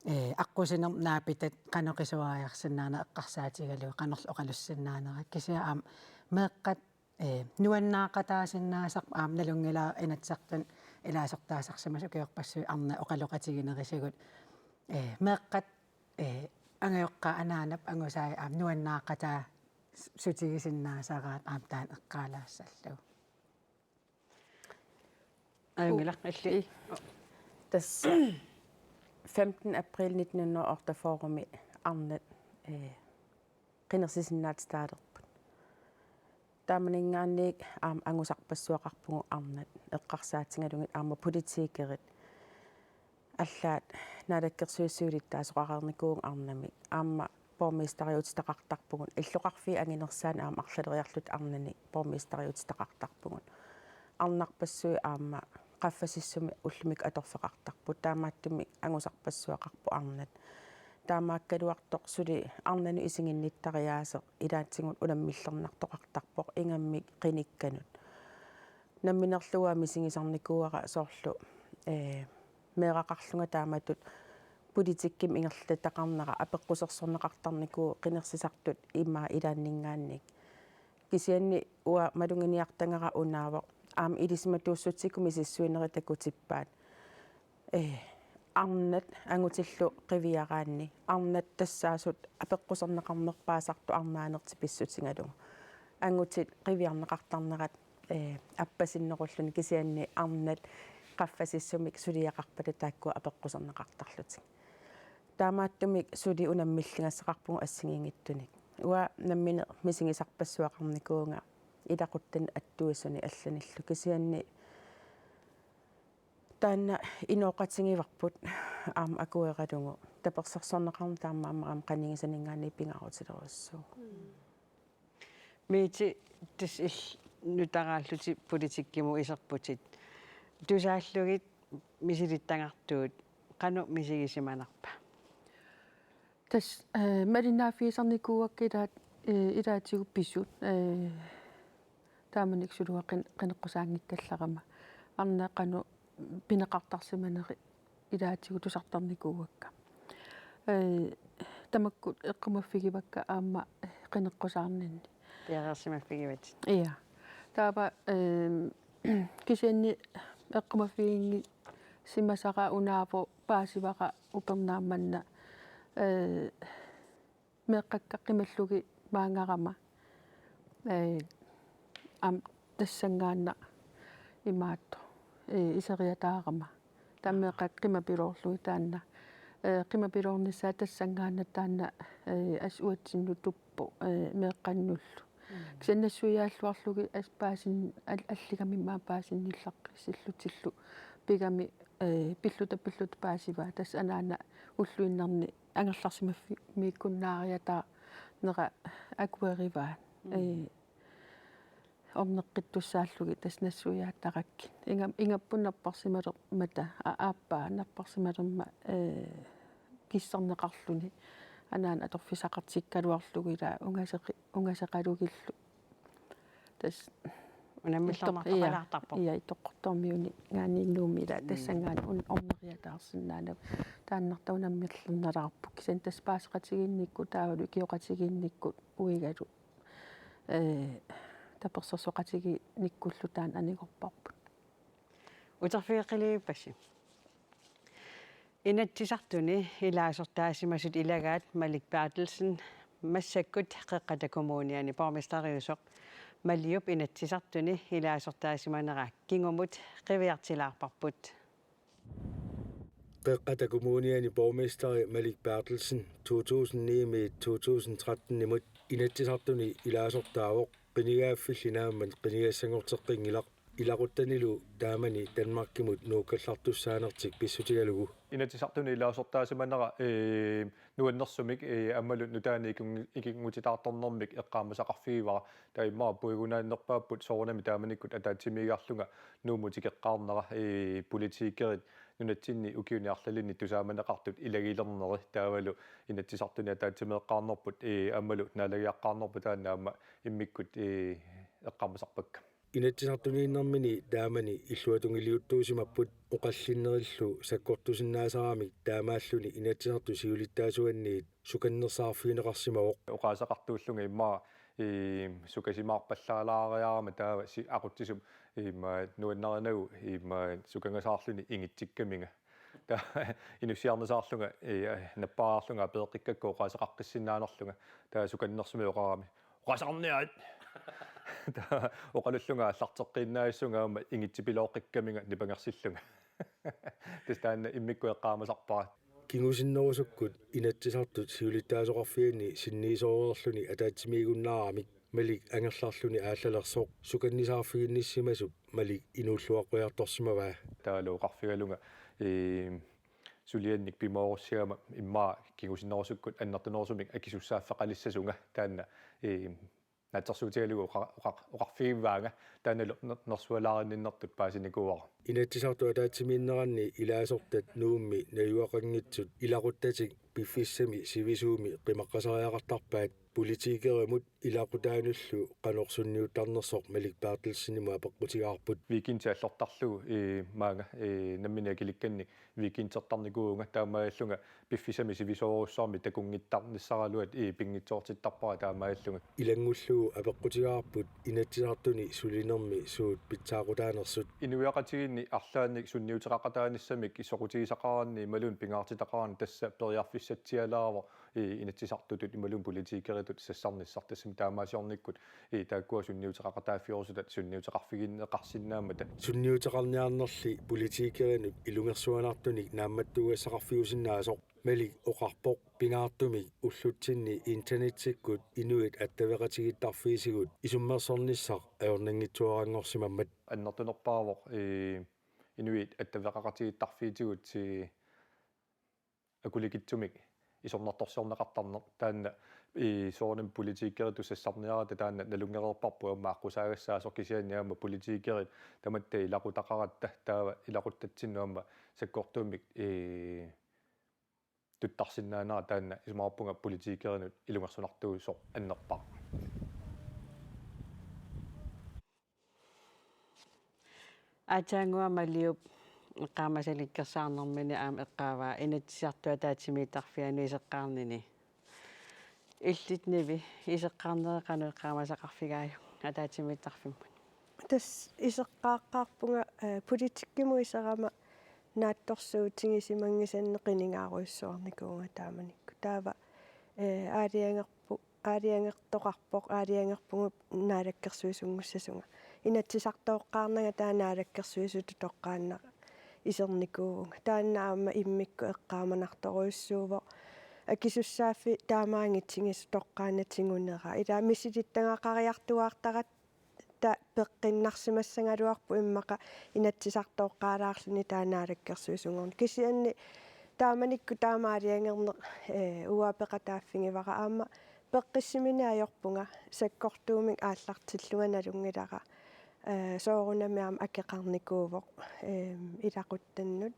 eh, aqqusinermut naapitat qanoq qisuariarsinnaanerat eqqarsaatigalugu qanorlu oqalussinnaanera kisianni aamma meeqqat, eh, nuannaaqataasinnaasarput aamma nalunngilara Inatsisartuni ilaasortaasarsimasut ukiorpassuit arnat oqaloqatiginerisigut, eh, meeqqat, eh, angajoqqaat anaanap angusai aamma nuannaaqataasutigisinnaasaraat aamma taanna eqqaalaassallugu. Ajunngilaq, Illit. Tassa femten april nitten hundrede og otteogfyrre-mi arnat, eh, qinersisinnaatitaalerput. Taamaninngaanniit aamma angusarpassuaqarpugut arnat eqqarsaatigalugit aamma politikerit. Allaat naalakkersuisut siulittaasoqareernikuuvugut arnamik. Aamma borgmesteriutitaqartarpugut. Illoqarfiit anginersaanni aamma arlaleriarlutik arnanni borgmesteriutitaqartarpugut. Arnarpassuit aamma qaffasissumi ullumikkut atorfeqartarput. Taamaattumik angusarpassuaqarpoq arnat. Taamaakkaluartoq suli arnanut isiginnittariaaseq ilaatigut unammillernartoqartarpoq ingammik qinikkanut. Namminerlu uanga misigisarnikuuara soorlu, eh, meeraqarlunga taamatut politikkimik ingerlataqarnera apeqqusersorneqartarnikuuvoq qinersisartut immaqa ilaanninngaanniit. Kisianni uanga maluginiartagara unaavoq aamma ilisimatuussutsikkut misissuinerit takutippaat. Eh, arnat angutillu qiviaraanni, arnat tassaasut apeqquserneqarnerpaasartut arnaanertik pissutigalugu. Angutit qiviarneqartarnerat, eh, appasinnerulluni kisianni arnat qaffasissumik suliaqarpata taakkua apeqquserneqartarlutik. Taamaattumik suli unammilligassaqarpugut assigiinngitsunik. Uanga nammineq misigisarpassuaqarnikuuvunga ilaquttani attuisuni allanillu kisianni taanna inooqatigivarput aamma akueralugu. Tapersersorneqarneq taamaammat aamma qanigisaninngaanniit pingaarutilerujussuuvoq. Miiti, tassa illit nutaraallutit politikkimut iserputit. Tusaallugit misilittagartuut qanoq misigisimanerpa? Tassa, eh, malinnaaffigisarnikuuakka ilaat, eh, ilaatigut pisut, eh, taamanikkut suluaq qin-, qineqqusaanngikkallarama. Arnat qanoq pineqartarsimaneri ilaatigut tusartarnikuuakka. Eh, tamakkut eqqumaffigivakka aamma qineqqusaarninni. Piareersimaffigivatit. Ja. Taava, eh, kisianni eqqumaffiginngisimasara unaavoq paasivara upernaaq manna, eh, meeqqakka qimallugit maanngarama. Eh, aamma tassanngaannaq imaattoq, eh, iseriataarama. Taava meeqqat qimapiloorlugit taanna. Eh, qimapiloornissaat tassanngaannaq taanna, eh, assut uatsinnut tuppoq, eh, meeqqannullu. Kisianni nassuiaalluarlugit assut paasin-, al-, alligamimmaa paasinnillaqqissillutillu pigami, eh, pilluta pilluta paasivaat. Tassa anaana ulluinnarni angerlarsimaffimmikkunnaariataarnera akuerivaat. Eh, Orneqqittussaallugit tassa nassuiaattarakkit. Inga-, ingapput napparsimalermata, a-, aappaa napparsimalermat, ee, kissarneqarluni. Anaana atorfissaqartikkaluarlugu ilaa ungaseqi-, ungaseqalugillu. Tassa unammillerneqalaartarpoq. Ittoq-, ia, Ittoqqortoormiuninngaanniit Nuummi ilaa, mm, tassanngaanniit un-, orneriataarsinnaanagu. Taannartaa unammillernalaarpoq. Kisianni tassa paaseqatigiinnikkut taavalu ikioqatigiinnikkut uigalu, ee, tapersersoqatigiinnikkullu taanna anigorparput. Uterfigeqqilerpassi. Inatsisartuni ilaasortaasimasut ilagaat Malik Berthelsen massakkut Qeqqata Kommuniani borgmesteriusoq Maliup Inatsisartuni ilaasortaasimanera kingumut qiviartilaarparput. Qeqqata Kommuniani borgmesteri Malik Berthelsen to tusind ni-miit to tusind tretten-imut Inatsisartuni ilaasortaavoq qinigaaffilli naammat qinigassanngorteqqinngilaq, ilaquttanilu taamani Danmarkimut nuukkallartussaanertik pissutigalugu. Inatsisartuni ilaasortaasimanera, ee, nuannersumik, ee, aammalu nutaanik ikinngu-, ikinngutitaartornermik eqqaamasaqarfigivara. Taava immaqa puigunaannerpaapput soorunami taamanikkut ataatsimiigarlunga Nuummut tikeqqaarnera, ee, politikerit nunatsinni ukiuni arlalinni tusaamaneqartut ilagilerneri, taavalu Inatsisartuni ataatsimeeqqaarnerput, ee, aammalu naalagiaqqaarnerput taanna aamma immikkut, ee, eqqaamasarpakka. Inatsisartuniinnermini taamani illuatungiliuttuusimapput, oqallinnerillu sakkortusinnaasaramik taamaalluni Inatsisartut siulittaasuanniit sukannersaarfigineqarsimavoq. Oqaaseqartuullunga immaqa, ee, sukasimaarpallaalaariarama taava si-, aqutsisut immaqa nuannarinagu immaqa sukangasaarluni ingitsikkaminga. Taava inussiarnisaarlunga, ee, nappaariarlunga apeeqqikkakku oqaaseqaqqissinnaanerlunga. Taava sukannersumik oqarami: "Oqaaseqarniarit." Taava oqalullunga aallarteqqiinnaassunga aamma ingitsipilooqqikkaminga nipangersillunga. Tassa taanna immikkut eqqaamasarpara. Kingusinnerusukkut Inatsisartut siulittaasoqarfianni sinniisoreerluni ataatsimiigunnaaramik Malik angerlarluni aallalersoq sukannisaarfiginnissimasup Malik inuulluaqqujartorsimavaa. Taavalu oqarfigalunga, ee, suliannik pimoorussigama immaqa kingusinnerusukkut annertunerusumik akisussaaffeqalissasunga taanna, ee, naatsorsuutigalugu oqa-, oqa-, oqarfigivaanga, taannalu ner-, nersualaarinninnertut paasinikuuara. Inatsisartut ataatsimiinneranni ilaasortat Nuummi najugaqanngitsut ilaquttatik piffissami sivisuumi qimaqqasariaqartarpaat, politikerimut ilaqutaanullu qanoq sunniuttarnersoq Malik Berthelsenimut apeqqutigaarput. Weekendit allortarlugu, ee, maanga, ee, nammineq akilikkannik weekendertarnikuuvunga, taamaallunga piffissami sivisoorujussuarmi takunngittarnissaraluat, ee, pinngitsoortittarpara taamaallunga. Ilanngullugu apeqqutigaarput Inatsisartuni sulinermi suut pitsaaqutaanersut. Inuiaqatigiinni arlaannik sunniuteqaqataanissamik soqutigisaqaraanni imaluunniit pingaartitaqaraanni tassa periarfissatsialaavoq, ee, Inatsisartutut imaluunniit politikeritut sassarnissaq, tassami taamaasiornikkut, ee, taakkua sunniuteqaqataaffigerusutat sunniuteqarfigineqarsinnaammata. Sunniuteqarniarnerli politikerinut ilungersuanartunik naammattuugassaqarfiusinnaasoq Malik oqarpoq pingaartumik ullutsinni internettikkut inuit attaveqatigiittarfiisigut isummersornissaq ajornanngitsuaranngorsimammat. Annertunerpaavoq, ee, inuit attaveqaqatigiittarfiitigut, ee, akulikitsumik isornartorsiorneqartarneq, taanna, ee, soorunami politikeritut sassarniaratta taanna nalunngereerparput aamma aqqusaagassaasoq, kisianni aamma politikerit tamatta ilaqutaqaratta taava ilaquttatsinnut aamma sakkortuumik, ee, tuttarsinnaanera taanna isumaqarpunga politikerinut ilungersunartuusoq annerpaaq. Aatsaannguaq Maliup eqqaamasalikkersaarnermini aamma eqqaavaa Inatsisartut ataatsimiittarfianut iseqqaarnini. Illit Nivi, iseqqaarneri qanoq eqqaamasaqarfigaajuk ataatsimiittarfimmut? Tassa iseqqaaqqaarpunga, ee, politikkimut iserama naatsorsuutigisimanngisannik qinigaarujussuarnikuuvunga taamanikkut. Taava, ee, aalajangerpu-, aalajangertoqarpoq, aalajangerpugut naalakkersuisunngussassunga. Inatsisartooqqaarnanga taava naalakkersuisutut toqqaannaq isernikuuvunga. Taanna aamma immikkut eqqaamanartorujussuuvoq. Akisussaaffik taamaanngitsigisoq toqqaannaq tigunera. Ilaa misilittagaqariartuaartaratta peqqinnarsimassagaluarpoq immaqa Inatsisartooqqaalaarluni taava naalakkersuisunngorneq. Kisianni taamanikkut taama aalajangerneq, ee, uanga peqataaffigivara aamma peqqissiminik ajorpunga, sakkortuumik aallartillunga nalunngilara. Ee, soorunami aamma akeqarnikuuvoq, eem, ilaquttannut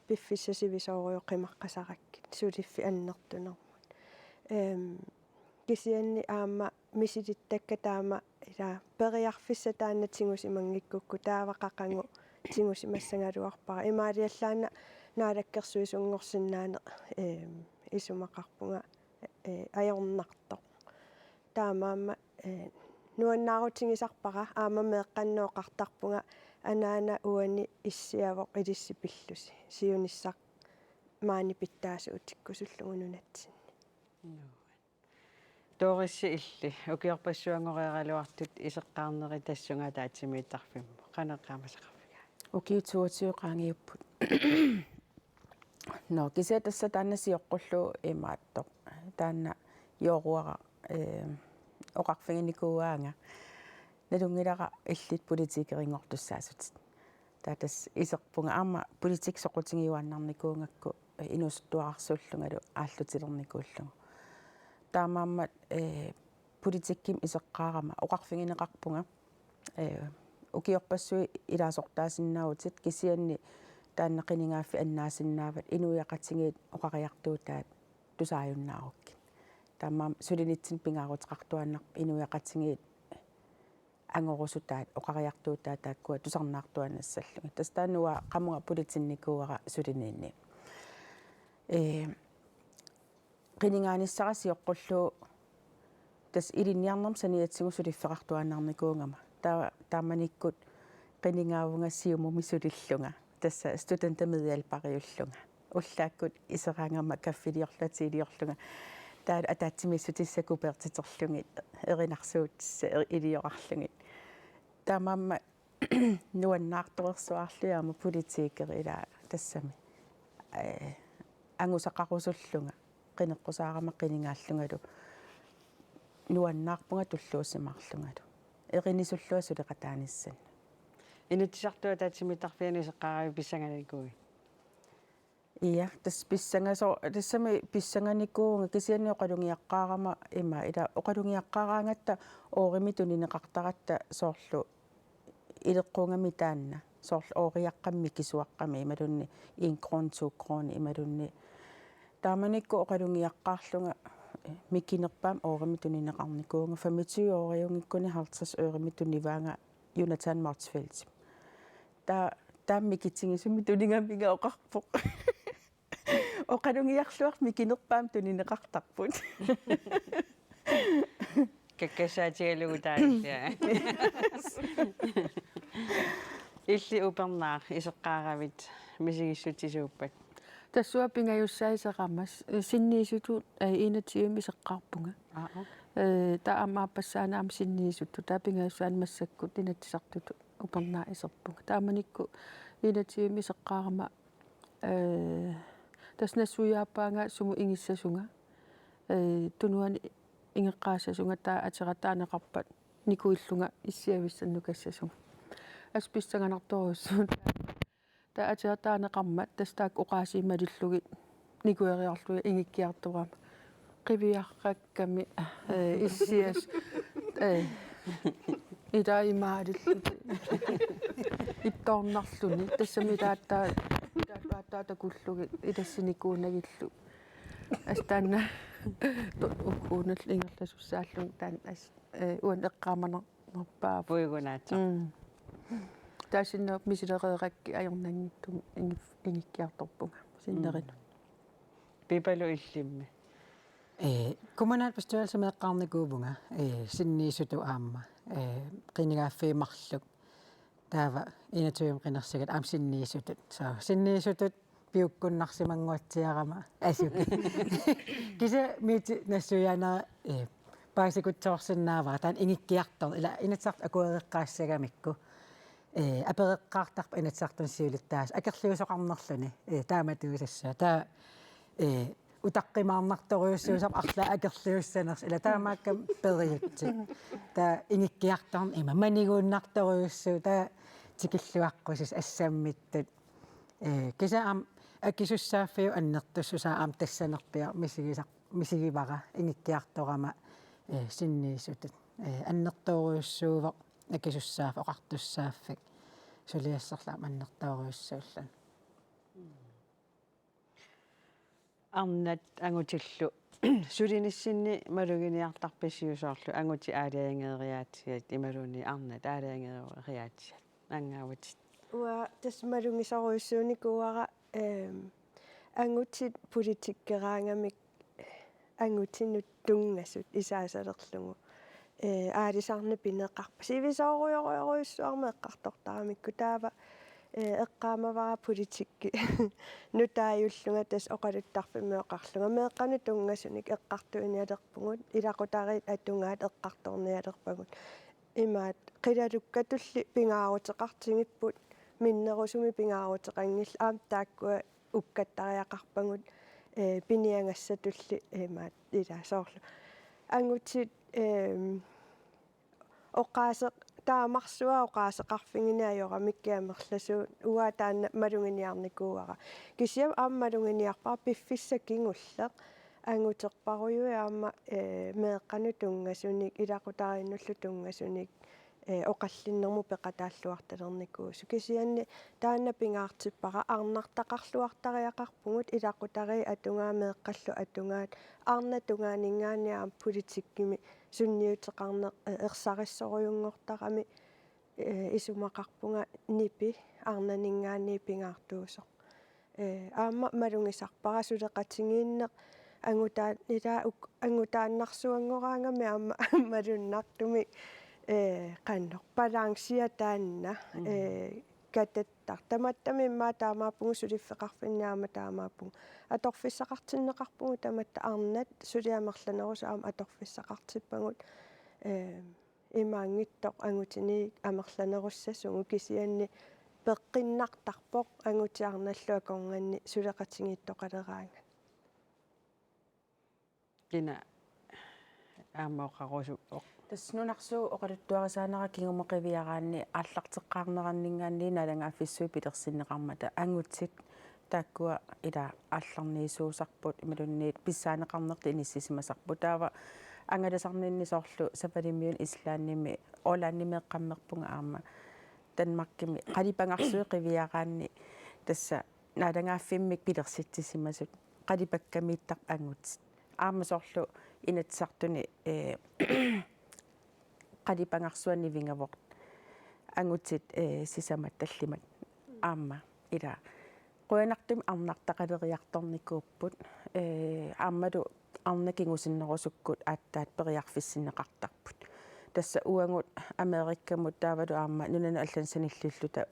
piffissaq sivisoorujuk qimaqqasarakkit suliffik annertunermut. Eem, kisianni aamma misilittakka taama ila periarfissaq taanna tigusimanngikkukku taava qaqagu tigusimassagaluarpara. Imaaliallaannaq naalakkersuisunngorsinnaaneq, eem, isumaqarpunga, ee, ajornartoq. Taamaammat, ee, nuannaarutigisarpara aamma meeqqannut oqartarpunga anaana uani issiavoq ilissi pillusi. Siunissaq maani pitsaasuutikkusullugu nunatsinni. Nuann. Doris illi, ukiorpassuanngoreeraluartut iseqqaarnerit tassunga ataatsimiittarfimmut. Qanoq eqqaamasaqarfigaat? Ukiut toogtyve qaangiupput. Nå, kisianni tassa taanna sioqqullugu imaattoq. Taanna jooruara, ee, oqarfiginikuuaanga. Nalunngilara illit politikerinngortussaasutit. Taava tassa iserpunga aamma politik soqutigiuaannarnikuugakku, ee, inuusuttuararsuullungalu aallutilernikuullugu. Taamaammat, ee, politikkimi iseqqaarama oqarfigineqarpunga, ee, ukiorpassuit ilaasortaasinnaavutit kisianni taanna qinigaaffik annaasinnaavatit inuiaqatigiit oqariartuutaat tusaajunnaarukku. Taamaammat sulinitsinni pingaaruteqartuaannarpoq inuiaqatigiit angorusutaat oqariartuutaat taakkua tusarnaartuaannassallugit. Tassa taanna uanga qamunga politinnikuuara suliniinni. Ee, qinigaanissara sioqqullugu tassa ilinniarnermut saniatigut suliffeqartuaannarnikuugama. Taa-, taamanikkut qinigaavunga Siumumi sulillunga. Tassa studentermedhjælperiullunga. Ullaakkut iseraangama kaffiliorlunga, teeliorlunga. Taava ataatsimiissutissat kupeertiterlugit, erinarsuutissat, er-, iliorarlugit. Taamaammat nuannaartorsuarlugit aamma politikeri ilaa tassami. Ee, angusaqarusullunga, qineqqusaarama qinigaallungalu. Nuannaarpunga tulluusimaarlungalu. Erinisullugu suleqataanissannik. Inatsisartut ataatsimiittarfianni iseqqaaravit pissanganikuuit? Ia, tassa pissangaso-, tassami pissanganikuuvunga kisianni oqalugiaqqaarama ima, ila oqalugiaqqaaraangatta oorimik tunineqartaratta soorlu ileqquugami taanna, soorlu ooriaqqami mikisuaqqami imaluunniit en krone, to krone imaluunniit. Taamanikkut oqalugiaqqaarlunga mikinerpaamik oorimik tunineqarnikuuvunga, femogtyve ooriunngikkuni halvtreds ørimik tunivaanga Jonathan Motzfeldt. Taa-, taama mikitigisumik tunigaminga oqarpoq: Oqalugiarluarlunga mikinerpaamik tunineqartarput. Kakkassaatigalugu taanna. Illit upernaaq iseqqaaravit misigissutsit suuppat? Tassunga pingajussaat iserama, sinniisutut, ee, enogtyvemi iseqqaarpunga. Aa, ok. Ee, taava aamma aappassaani aamma sinniisutut, taava pingajussaani massakkut Inatsisartutut upernaaq iserpunga. Taamanikkut enogtyvemi iseqqaarama, ee, tassa nassuiaappaanga sumut ingissasunga. Ee, tunuani ingeqqaassasunga, taava atera taaneqarpat nikuillunga issiavissannukassasunga. Assut pissanganartorujussuuvoq. Taava atera taaneqarmat tassa taakku oqaasii malillugit nikueriarlugit ingikkiartorama. Qiviarrakkami, ee, issias, ee, ila imaalillutik. Ittoornarluni. Tassami taattaa, taattaa takullugit ilassinikuunagillu. Assut taanna to-, ukkuunallu ingerlasussaallunga taanna assut, ee, uani eqqaamaner-, nerpaavoq. Puigunaatsoq. Mm. Taava sinnera misilereerakkit ajornanngitsumik ingi-, ingikkiartorpunga sinnerinut. Mm. Pipalu illimmi? Ee, kommunalbestyrelsimi eqqaarnikuuvunga, ee, sinniisutut aamma, ee, qinigaaffii marluk. Taava enogtyvemi qinersigatta aamma sinniisutut. So, sinniisutut piukkunnarsimannguatsiarama asuki. Kisianni Mette nassuiaanera, ee, paasikutsoorsinnaavara taanna ingikkiartorneq, ila Inatsisartut akuereqqaassagamikku, ee, apereqqaartarpoq Inatsisartuni siulittaasup akerliusoqarnerluni, ee, taamatuusassaaq. Taava, ee, utaqqimaarnartorujussuusarpoq arlaat akerliussanersoq, ila taamaakkami periutsit. Taava ingikkiartorneq ima maniguunnartorujussuuvoq, taava tikilluaqqusisoq assammittut. Ee, kisianni aamma akisussaaffiup annertussusaa aamma tassanerpiaq misigisar-, misigivara inittiartorama, ee, sinniisutut. Ee, annertoorujussuuvoq akisussaaffik oqartussaaffik suliassaarluni annertoorujussuulluni. Arnat angutillu sulinissinni maluginiartarpisiuk soorlu angutit aalajangeeriaatsiat imaluunniit arnat aalajangeeriaatsiat angaavatit? Uanga tassa malugisorujussuunikuuara, ehm, angutit politikkeraangamik angutinut tunngasut isaasalerlugu. Ee, aalisarneq pineqarpoq. Sivisoorujorujussuarmik eqqartortaramikku taava, ee, eqqaamavara politikki nutaajullunga tassa oqaluttarfimmi oqarlunga meeqqanut tunngasunik eqqartuinialerpugut, ilaqutariit atugaat eqqartornialerpagut. Imaat qilalukkatulli pingaaruteqartigipput, minnerusumik pingaaruteqanngillat, aamma taakkua ukkattariaqarpagut, ee, piniagassatulli imaat ila soorlu. Angutit, ehm, oqaaseq-, taamarsuaq oqaaseqarfigineq ajoramikkit amerlasuut, uanga taanna maluginiarnikuuara. Kisianni aamma maluginiarpara piffissaq kingulleq, anguterparujuit aamma, ee, meeqqanut tunngasunik, ilaqutariinnullu tunngasunik, ee, oqallinnermut peqataalluartalernikuusut. Kisianni taanna pingaartippara, arnartaqarluartariaqarpugut, ilaqutariit atugaat meeqqallu atugaat, arnat tungaaninngaanniit aamma politikkimi sunniuteqarneq, ee, ersarissorujunngortarami, ee, isumaqarpunga nipi arnaninngaanniit pingaartuusoq. Ee, aamma malugisarpara suleqatigiinneq angutaa-, ila uk-, angutaannarsuanngoraangami aamma malunnartumik, ee, qanoq balancea taanna, mm, ee, katattar. Tamattami immaqa taamaappugut, suliffeqarfinni aamma taamaappugut. Atorfissaqartinneqarpugut tamatta, arnat suli amerlanerusut aamma atorfissaqartippagut. Ee, imaanngitsoq angutini amerlanerussasugut, kisianni peqqinnartarpoq angutit arnallu akornanni suleqatigiittoqaleraangat. Kina aamma oqarusu-, oq-. Tassa nunarsuup oqaluttuarisaanera kingumut qiviaraanni aallarteqqaarneranninngaanniit naalagaaffissuit pilersinneqarmata angutit taakkua ila aallarniisuusarput imaluunniit pissaaneqarnertut inissisimasarput. Taava angalasarninni soorlu Savalimiuni, Islandimi, Ålandimi eqqammerpunga aamma Danmarkimi qalipangarsui qiviaraanni tassa naalagaaffimmik pilersitsisimasut qalipakkamiittarput angutit. Aamma soorlu Inatsisartuni, ee, qalipangarsua nivingavoq angutit, ee, sisamat tallimat. Aamma ila qujanartumik arnartaqaleriartornikuupput, ee, aammalu arnat kingusinnerusukkut aatsaat periarfissinneqartarput. Tassa uagut Amerikamut taavalu aamma nunanut allanut sanilliulluta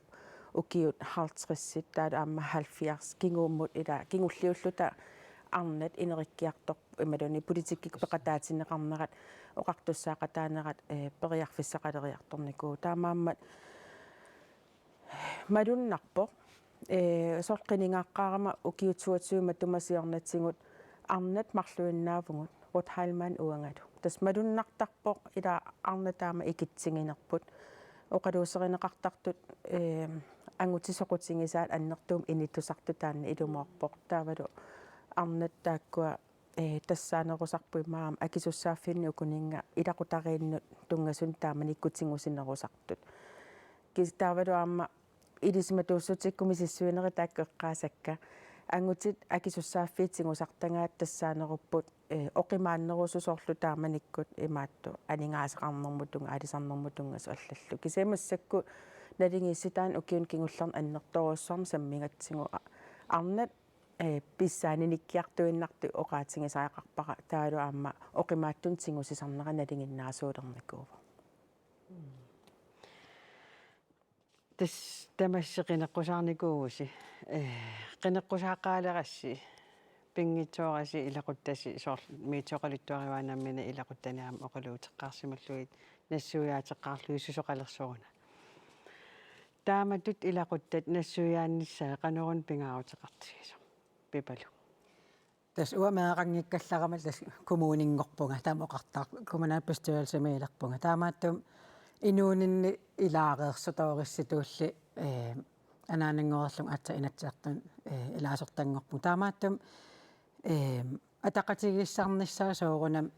ukiut halvtredsit taavalu aamma halvfjerds kinguummut ila kingulliulluta arnat inerikkiartorput imaluunniit politikkikkut peqataatinneqarnerat, oqartussaaqataanerat, ee, periarfissaqaleriartornikuuvoq. Taamaammat malunnarpoq, ee, soorlu qinigaaqqaarama ukiut toogtyve matuma siornatigut arnat marluinnaavugut, Ruth Heilmann uangalu. Tassa malunnartarpoq ila arnat taama ikitsiginerput. Oqaluuserineqartartut, ee, angutit soqutigisaat annertuumik inittusartut taanna ilumoorpoq. Taavalu arnat taakkua, ee, tassaanerusarput immaqa aamma akisussaaffiinni ukuninnga ilaqutariinnut tunngasunik taamanikkut tigusinerusartut. Kis-, taavalu aamma ilisimatuussutikkummi misissuinerit taakku eqqaasakka. Angutit akisussaaffiit tigusartagaat tassaanerupput, ee, oqimaannerusut soorlu taamanikkut imaattoq aningaasaqarnermut tunnga-, aalisarnermut tunngasut allallu. Kisianni massakkut naligiissitaanni ukiuni kingullerni annertoorujussuarmik sammigatsigu a-, arnat, ee, pissaanenikkiartuinnartut oqaatigisariaqarpara, taavalu aamma oqimaatsunik tigusisarnera nalinginnaasuulernikuuvoq. Tassa tamassi qineqqusaarnikuuvusi, ee, qineqqusaaqqaalerassi, pinngitsoorasi ilaquttasi soorlu Mette oqaluttuarivaat nammineq ilaquttani aamma oqaluuteqqaarsimallugit nassuiaateqqaarlugit susoqalersoruna. Taamatut ilaquttat nassuiaannissaat qanoruna pingaaruteqartigisoq? Pipalu. Tassa uanga meeraqanngikkallarama tassa kommuninngorpunga, taama oqartar-, kommunalbestyrelsimiilerpunga. Taamaattumik inuuninni ilaareersoq toorissitulli, ee, anaananngoreerlunga aatsaat Inatsisartuni, ee, ilaasortanngorpunga. Taamaattumik, ee, ataqatigiissaarnissaa soorunami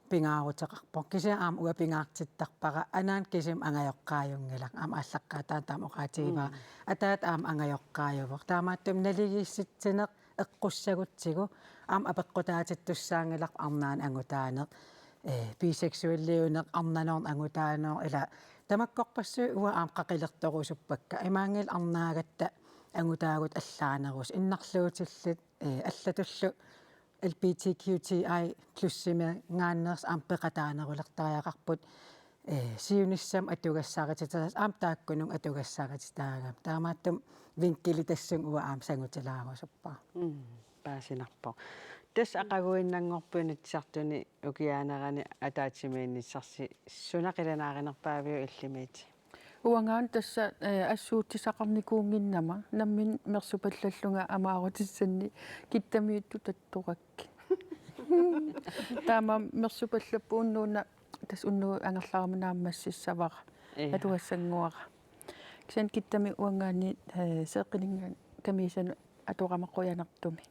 pingaaruteqarpoq. Kisianni aamma uanga pingaartittarpara, anaana kisimi angajoqqaajunngilaq, aamma aallaqqaataani taama oqaatigivara. Mm. Ataata aamma angajoqqaajuvoq. Taamaattumik naligiissitsineq eqqussagutsigu aamma apeqqutaatittussaanngilarput arnaanut angutaaneq, eh, biseksuelliuneq, arnanoorneq angutaaneq, ila tamakkorpassuit uanga aamma qaqilertorusuppakka. Imaanngilaq arnaagatta angutaagut allaanerusut, innarluutillit, eh, allatullu L G B T Q I A plus-iminngaanneersut aamma peqataanerulertariaqarput, eh, siunissami atugassarititaasut aamma taakkununnga atugassarititaagami. Taamaattumik vinkili tassunga uanga aamma sangutilaarusuppara. Mm, paasinarpoq. Tassa aqaguinnanngorpoq Inatsisartuni ukiaanerani ataatsimiinnissarsi suna qilanaarinerpaaviuk illimit? Uangaana tassa, eh, assuutissaqarnikuunnginnama, nammineq mersupallallunga amaarutissanni kittamiittut tattorakkit. Taamaammat mersupallappunga una tassa unnugu angerlarama naammassissavara. Ja. Atugassannguara. Kisianni kittami uangaani, eh, seeqqininngaanniit kamiisanut atorama qujanartumik.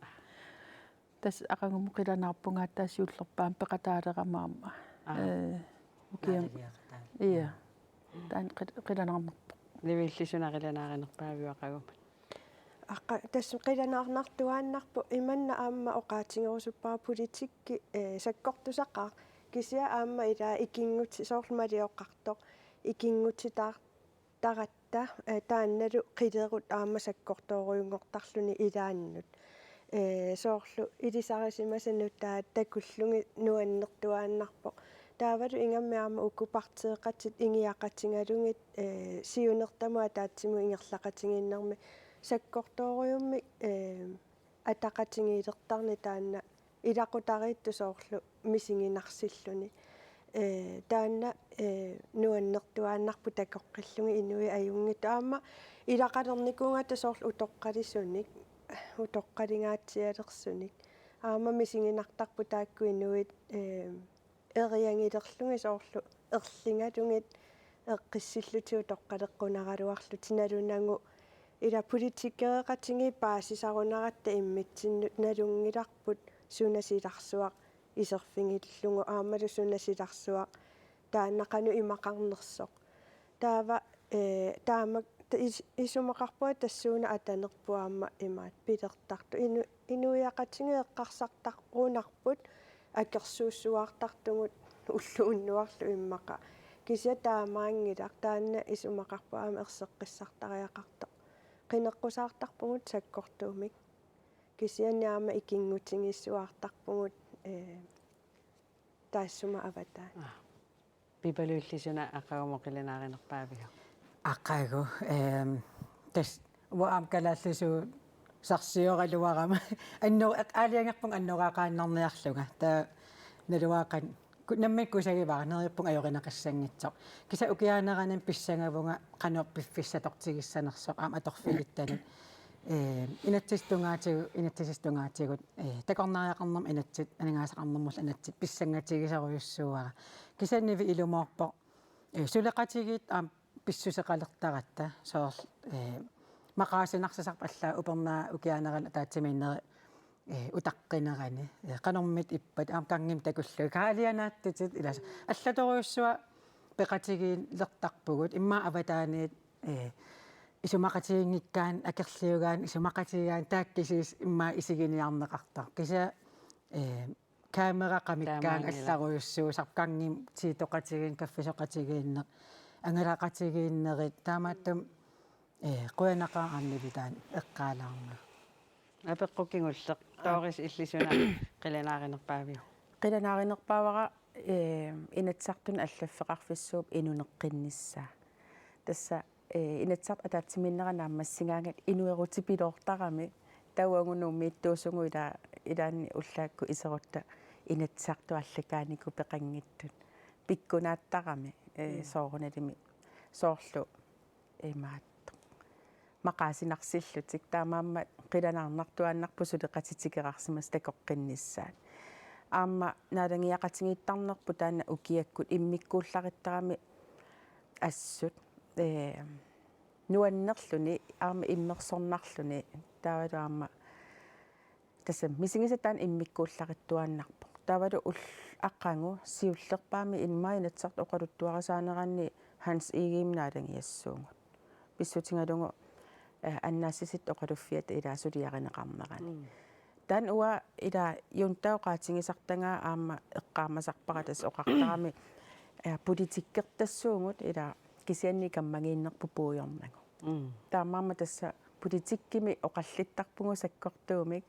Tassa aqagumut qilanaarpunga aatsaat siullerpaamik peqataalerama aamma. Aa. Eh, ukiami. Naaligiaqataa. Ja. Taanna qil-, qilanaarnarpoq. Nivi, illit suna qilanaarinerpaaviuk aqagumut? Aqa-, tassa qilanaarnartuaannarpoq, imanna aamma oqaatigerusuppara politikki, eh, sakkortusaqaaq. Kisianni aamma ila ikinnguti-, soorlu malioqqartoq, ikinngutitaar-, taratta, eh, taannalu qilerut aamma sakkortoorujunngortarluni ilaannut. Eh, soorlu ilisarisimasat nutaat takullugit nuannertuaannarpoq. Taavalu ingammik aamma uku partiiqatit ingiaqatigalugit, eh, siunertamut ataatsimut ingerlaqatigiinnermi sakkortoorujummik, eh, ataqatigiilertarneq taanna ilaqutariittut soorlu misiginarsilluni. Eh, taanna, eh, nuannertuaannarpoq takoqqillugit inuit ajunngitsut. Aamma ilaqalernikuugatta soorlu utoqqalisunik, utoqqalingaatsialersunik. Aamma misiginartarput taakku inuit, eh, eriagilerlugit soorlu erligalugit eqqissillutik utoqqaleqqunaraluarlutik, nalunagu ila politikereqatigiit paasisarunaratta immitsinnut nalunngilarput suna silarsuaq iserfigillugu aammalu suna silarsuaq taanna qanoq imaqarnersoq. Taava, eh, taama, ta-, is-, isumaqarpunga tassuuna atanerput aamma imaattoq pilertartoq. Inu-, inuiaqatigiit eqqarsartarunarput akersuussuartartugut ulloq unnuarlu immaqa. Kisianni taamaanngilaq, taanna isumaqarpunga aamma erseqqissartariaqartoq. Qineqqusaartarpugut sakkortuumik. Kisianni aamma ikinngutigissuartarpugut, eh, taassuma avataani. Aa. Pipaluk, illit suna aqagumut qilanaarinerpaaviuk? Aqagu, ehm, tassa uanga aamma kalaallisuusarsioraluarama. Anno-, aalajangerpunga annoraaqaannarniarlunga. Taava naluara qanoq, ku-, nammineq kusagivara, neriuppunga ajorinaqassanngitsoq. Kisianni ukiaanerani pissangavunga qanoq piffissaq atortigissanersoq aamma atorfigittanut. Eh, inatsisissap tungaatigut, inatsisissap tungaatigut, eh, takornariaqarnermut inatsit, aningaasaqarnermullu inatsit pissangatigisorujussuuara. Kisianni Nivi ilumoorpoq, eh, suleqatigiit aamma pissuseqalertaratta, soorlu, eh, maqaasinarsisarput allaat upernaaq ukiaanerani ataatsimiinneri, eh, utaqqinerani, eh, qanormita ippat, aamma ganggimi takullugit, kaalianaattutit, ilaa, allatorujussuaq peqatigiilertarpugut, immaqa avataaniit, eh, isumaqatiginngikkaanni, akerliugaanni, isumaqatigigaanni, taakku kisiisa immaqa isiginiarneqartarput. Kisianni, eh, kamera qamikkaangat. Taamaanngilaq. Allarujussuusarpoq, ganggimi tiitoqatigiinneq, kaffisoqatigiinneq, angalaqatigiinnerit, taamaattumik, eh, qujanaqaaq aamma Nivi taanna eqqaalaarnagu. Apeqqut kingulleq. Aa. Doris, illit suna qilanaarinerpaaviuk? Qilanaarinerpaavara, eh, Inatsisartuni allaffeqarfissuup inuneqqinnissaa. Tassa, eh, Inatsisartut ataatsimiinnerat naammassigaangat inuerutipiloortarami, taava uagut Nuummiittuusugut ila-, ilaanni ullaakkut iserutta Inatsisartut aallakaatitut peqanngitsut. Pikkunaattarami, eh, mm, soorunalimi. Soorlu imaattoq. Maqaasinarsillutik, taamaammat qilanaarnartuaannarpoq suleqatitikerarsimasut takoqqinnissaat. Aamma naalagiaqatigiittarnerput taanna ukiakkut immikkuullarittarami assut, eh, nuannerluni, aamma immersornarluni, taavalu aamma Tassami misigisat taanna immikkuullarissuaannarpoq. Taavalu ul-, aqagu siullerpaamik immaqa Inatsisartut oqaluttuarisaaneranni Hans Egedemik naalagiassuugut. Pissutigalugu, eh, annaassisittoq oqaluffiata ilaa suliarineqarnerani. Mm. Taanna uanga ilaa junta oqaatigisartagaa aamma eqqaamasarpara tassa oqartarami, eh, politikkertassuugut ilaa kisianni kammagiinnerput puigornagu. Mm. Taamaammat tassa politikkimi oqallittarpugut sakkortuumik.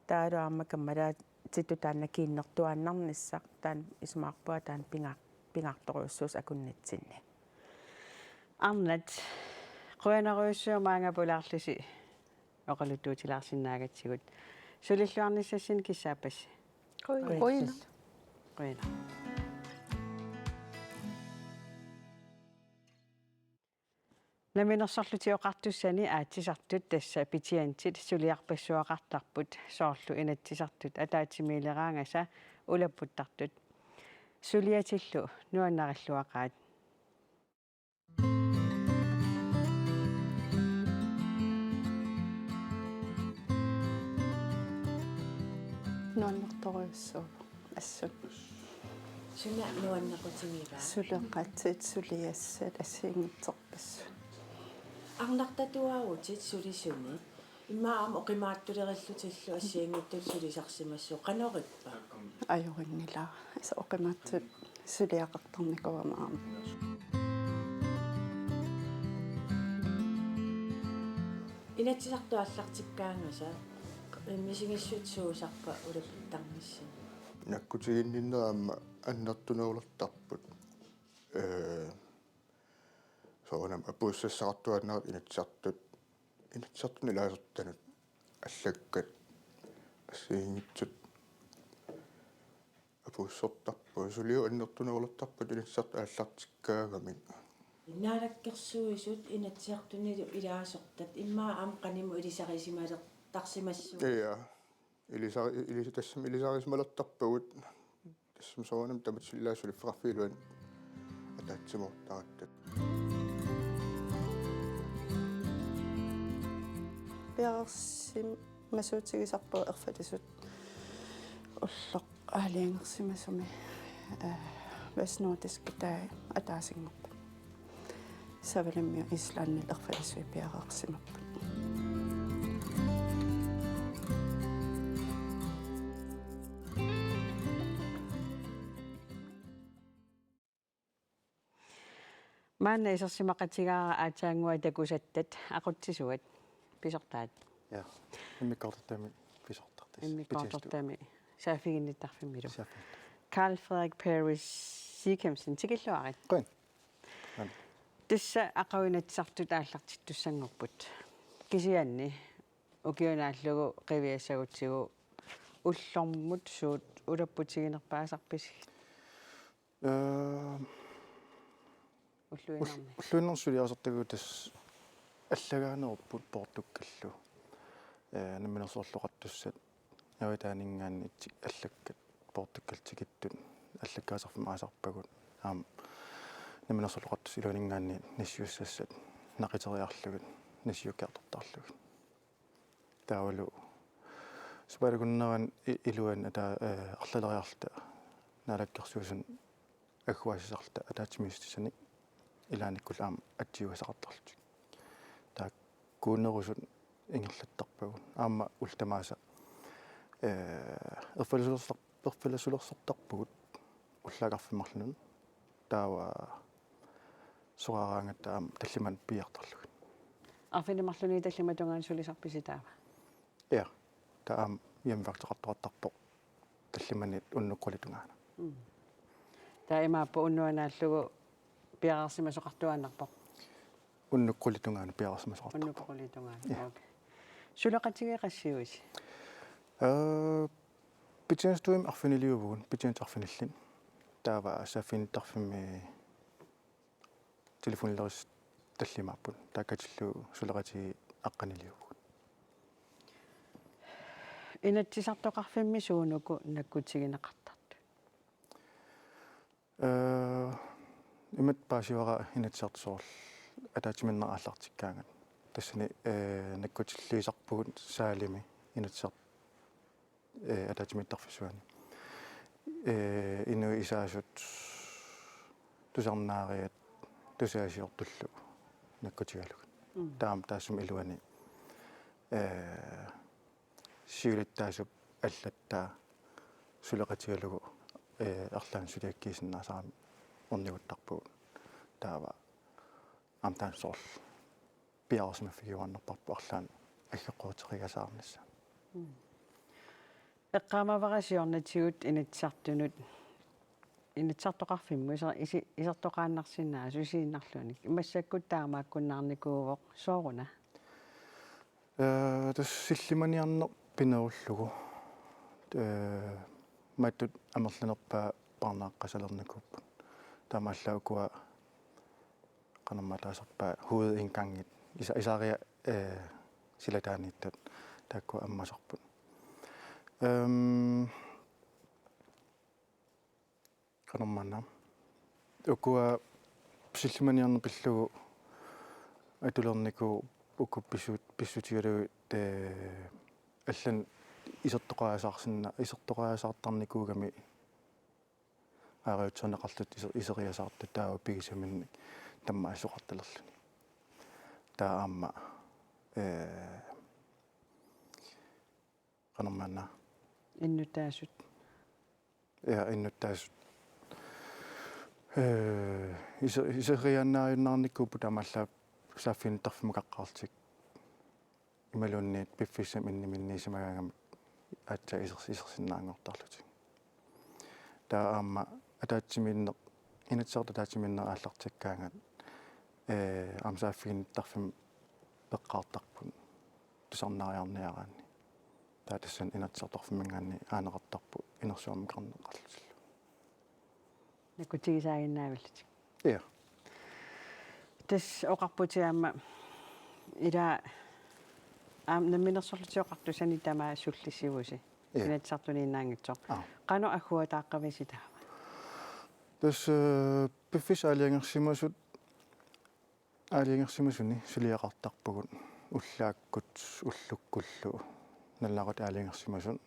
Taavalu aamma kammalaatittut taanna kiinnertuaannarnissaq taanna isumaqarpunga taanna pinga-, pingaartorujussuusoq akunnitsinni. Arnat, qujanarujussuaq maanga pulaarlusi oqaluttuutilaarsinnaagatsigut. Sulilluarnissassinnut kissaappassi. Qujan. Qujan. Qujan. Namminersorlutik Oqartussani aatsisartut tassa Betjentit suliarpassuaqartarput soorlu Inatsisartut ataatsimiileraangata ulapputtartut. Suliatillu nuannarilluaqaat. Nuannertorujussuuvoq assut. Suna nuannequtigiva? Suleqatit, suliassat, assigiinngitsorpassuit. Arnartatuaarutit sulisuni. Immaqa aamma oqimaatsulerillutillu assigiinngitsut sulisarsimassuit qanoq ippa? Ajorinngilaa. Asa oqimaatsut suliaqartarnikuugamik aamma. Inatsisartut aallartikkaangata misigissutit suusarpa ulapputtarnissinni? Nakkutiginninnera aamma annertunerulertarput. Ee, soorunami apuussassaqartuaannarput Inatsisartut, Inatsisartuni ilaasortanut allakkat assigiinngitsut apuussortarput, suliaq annertunerulertarput Inatsisartut aallartikkaagamik. Naalakkersuisut Inatsisartunilu ilaasortat immaqa aamma qanimut ilisarisimalertarsimassuupput. Ja. Ilisari-, ilis-, tassami ilisarisimalertarpagut. Tassami soorunami tamatsillaat suliffeqarfiit iluanni ataatsimoortaratta. Piareersimasuutigisarpagut erfallisut ulloq aalajangersimasumi, eh, vestnordiskit taava ataasinngorput. Savalimmiut Islandillu erfallisui piareersimapput. Maanna isersimaqatigaara aatsaannguaq takusattat aqutsisuat pisortaat. Ja. Immikkoortortami pisortartut. Immikkoortortami saaffiginnittarfimmilu. Saaffiginnittarfimmilu. Carl Frederik Perry Siegmundsen, tikilluarit. Qujan. Aamma. Tassa aqagu Inatsisartut aallartittussanngorput. Kisianni ukiut naallugu qiviassagutsigu ullormut suut ulapputiginerpaasarpisigit? Ee, ulluinnarni. Ull-, ulluinnarni suliarisartakkakka tassa allagaanerupput poortukkallu. Ee, Namminersorluartussat avataaninngaanniit allakkat poortukkallu tikittut allakkaasarfimmi aasarpagut. Aamma Namminersorluartussat iluaninngaanniit nassiussassat naqiteriarlugit, nassiukkiartortarlugit. Taavalu Superiornerani i-, iluani ata-, eh, arlaleriarluta Naalakkersuisuni agguaassisarluta ataatsimiititani ilaannikkut aamma atsiuisaqartarlutik. Taakkuunerusut ingerlattarpagut. Aamma ullut tamaasa, eh, erfalasulersor-, erfalasulersortarpugut ullaakkut arfineq-marlunnut. Taava soraaraangatta aamma tallimanik piiartarlugit. Arfineq-marlunniit tallimat tungaanut sulisarpisi taava? Ja. Taava aamma hjemmevagteqartoqartarpoq tallimanik unnukkut qulit tungaanut. Mm. Taava imaappoq unnuaq naallugu piareersimasoqartuaannarpoq? Unnukkut qulit tungaanut piareersimasoqartarpoq. Unnukkut qulit tungaanut. Ja. Okay. Suleqatigiit qassiuisi? Øh, betjentstuemi arfiniliuvugut, betjentit arfinillit. Taava saaffiginnittarfimmi telefonilerisut tallimaapput, taakkutillu suleqatigiit aqqaniliuvugut. Inatsisartoqarfimmi suunuku nakkutigineqartartut? Øh, imatut paasivara Inatsisartut soorlu ataatsimiinnerat aallartikkaangat. Tassani, øh, nakkutilliisarpugut saalimi Inatsisartut ee, ataatsimiittarfissuani. Ee, inuit isaasut tusarnaariat tusagassiortullu nakkutigalugit. Mm. Taama taassuma iluani, ee, siulittaasup allattaa suleqatigalugu, ee, arlaannik suliakkiisinnaasarami orniguttarpugut. Taava aamma taanna soorlu piareersimaffigiuarnerparput arlaannik aggeqquteqqigasaarnissaq. Mm. Eqqaamavara siornatigut Inatsisartunut, Inatsisartoqarfimmut iser-, isi-, isertoqaannarsinnaasoq isiginnarluunniit. Massakkut taamaakkunnaarnikuuvoq, sooruna? Ee, tassa sillimaniarneq pinerullugu. Ee, matut amerlanerpaat parnaaqqasalernikuupput. Taamaallaat ukua qanormaa taasarpaat hovedindgangit isa-, isariaq, ee, silataaniittut taakkua ammasarput. Ehm, qanormaanna. Ukua sillimaniarneq pillugu atulernikuupput uku pissu-, pissutigalugit, ee, allanik isertoqaasaarsinna-, isertoqaasaartarnikuugami aarajutserneqartut iser-, iseriasaartut taava pigisaminnik tammaasoqartalerluni. Taava aamma, ee, qanormaanna. Innuttaasut. Ja, innuttaasut. Ee, iser-, iseriaannaajunnaarnikuupput taamaallaat saaffiginnittariaqarlutik. Imaluunniit piffissami inniminniisimagaangamik aatsaat isers-, isersinnaanngortarlutik. Taava aamma ataatsimiinneq, Inatsisartut ataatsimiinneq aallartikkaangat, ee, aamma saaffiginnittarfimmik peqqaartarput tusarnaariarniaraanni. Taava tassani Inatsisartoqarfimminngaanniit aaneqartarput inersuarmik qarneqarlutillu. Nakkutigisaaginnaavillutik. Ja. Tassa oqarputit aamma ila aamma Namminersorlutik Oqartussanit tamaat sullissivusi. Ja. Inatsisartuniinnaanngitsoq. Aa. Qanoq agguataaqqavisi taava? Tassa, ee, piffissap aalajangersimasut, aalajangersimasuni suliaqartarpugut ullaakkut ullukkullu nalunaaquttap aalajangersimasut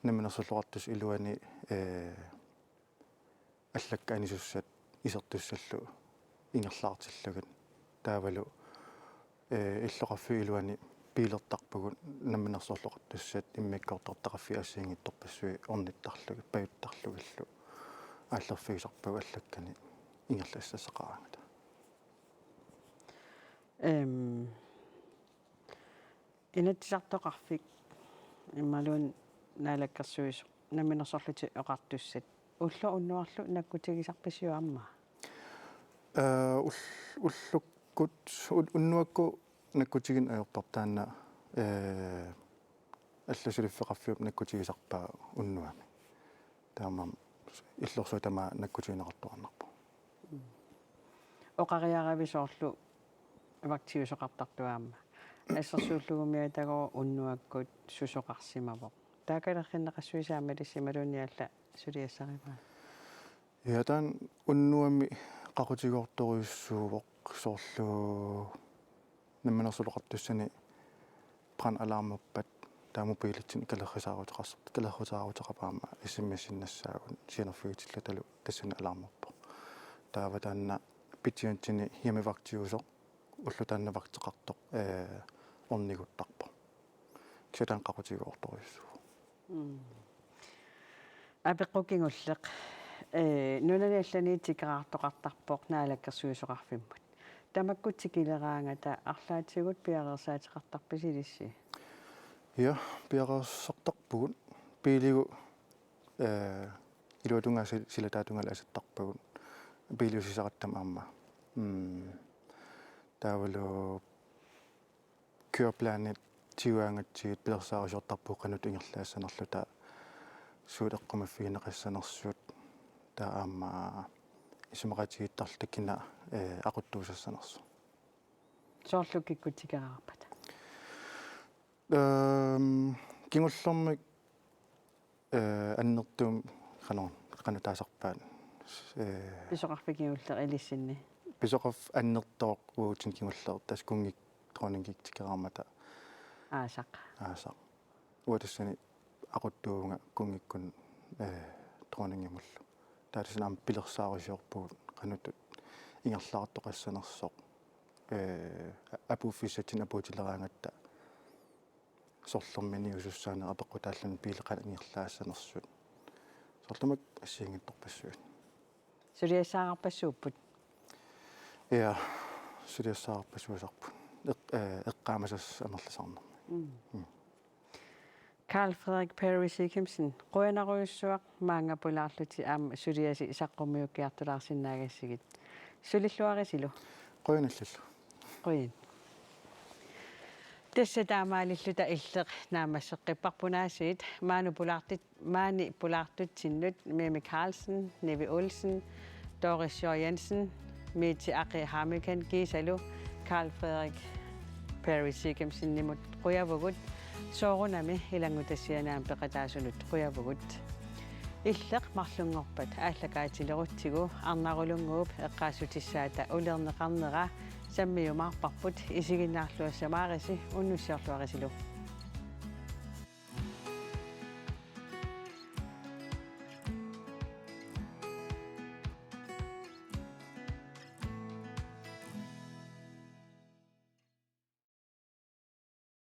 Namminersorlutik Oqartussat iluani, ee, allakkat anisussat isertussallu ingerlaartillugit. Taavalu, ee, illoqarfiup iluani biilertarpugut Namminersorlutik Oqartussat immikkoortortaqarfiit assigiinngitsorpassuit ornittarlugit, pajuttarlugillu aallerfigisarpagut allakkani ingerlassassaqaraangata. Ehm, Inatsisartoqarfik imaluunniit Naalakkersuisoq Namminersorlutik Oqartussat ulloq unnuarlu nakkutigisarpisiuk aamma? Ee, ul-, ullukkut, un-, unnuakkut nakkutigineq ajorparput taanna, ee, Allat suliffeqarfiup nakkutigisarpaa unnuami. Taamaammat illorsuaq tamaat nakkutigineqartuarnarpoq. Oqariaravit soorlu vagtiusoqartartoq aamma. Assersuullugumiitagooq unnuakkut susoqarsimavoq. Taakalerrinneqassuisa aamma tassa imaluunniit allat suliassarivaat? Ja, taanna unnuami qaqutigoortorujussuuvoq soorlu Namminersorlutik Oqartussani brandalarmerpat taava mobiilitsinni kalerrisaaruteqars-, kalerrisaaruteqarpat aamma S M S-innassaagut sianerfigitillutalu tassani alarmerpoq. Taava taanna betjentini hjemmevagtiusoq ulloq taanna vagteqartoq, ee, orniguttarpoq. Kisianni taanna qaqutigoortorujussuuvoq. Mm. Apeqqut kingulleq. Ee, nunani allani tikeraartoqartarpoq Naalakkersuisoqarfimmut. Tamakku tikileraangata arlaatigut piareersaateqartarpisi ilissi? Ja, piareersartarpugut. Biiligut, ee, iluatungaa sil-, silataatungalu asattarpagut. Biiliusisaqattaaq aamma. Mm. Taavalu køreplanit tigugaangatsigit pilersaarusiortarpugut qanoq ingerlaassanerluta, suut eqqumaffigineqassanersut, taava aamma isumaqatigiittarluta kina, ee, aquttuusassanersoq. Soorlu kikkut tikeraarpata? Ehm, kingullermik, ee, annertuumik qanoq, qanoq taasarpaat. Ee, Pisoqarfik kingulleq ilissinni? Pisoqarfik annertooq uatsinnut kingulleq, tassa kunngikkunik tikeraarmata. Aasaq. Aasaq. Uanga tassani aquttuuvunga kunngikkut, eh, dronningimullu. Taava tassa aamma pilersaarusiorpugut qanoq ingerlaartoqassanersoq. Eh, apuuffissatsinnik apuutileraangatta sorlermi niusussaaneq apeqqutaalluni biilit qanoq ingerlaassanersut. Soorlu tamakku assigiinngitsorpassuit. Suliassaaqqarpassuupput. Ja, suliassaaqqarpassuusarput. Eq-, eh, eqqaamasassat amerlisarnermik. Mm. Mm. Karl Frederik Perry Sigimsen, qujanarujussuaq maanga pulaarlutit aamma suliasi saqqummiukkiartulaarsinnaagassigit. Sulilluarisilu. Qujanarlu. Qujan. Tassa taamaalilluta Illeq naammasseqqipparput aasiit maani pulaartut-, maani pulaartutsinnut Mimi Karlsen, Nivi Olsen, Doris Sjø Jensen, Miiti Aki Hamikan kiisalu Karl Frederik Perry Sigimsenimut qujavugut, soorunami ilanngutassiami aamma peqataasunut qujavugut. Illeq marlunngorpat aallakaatilerutsigu Arnarulunnguup eqqaassutissaata ulerneqarnera sammiumaarparput, isiginnaarluassamaarisi, unnussiorluarisilu.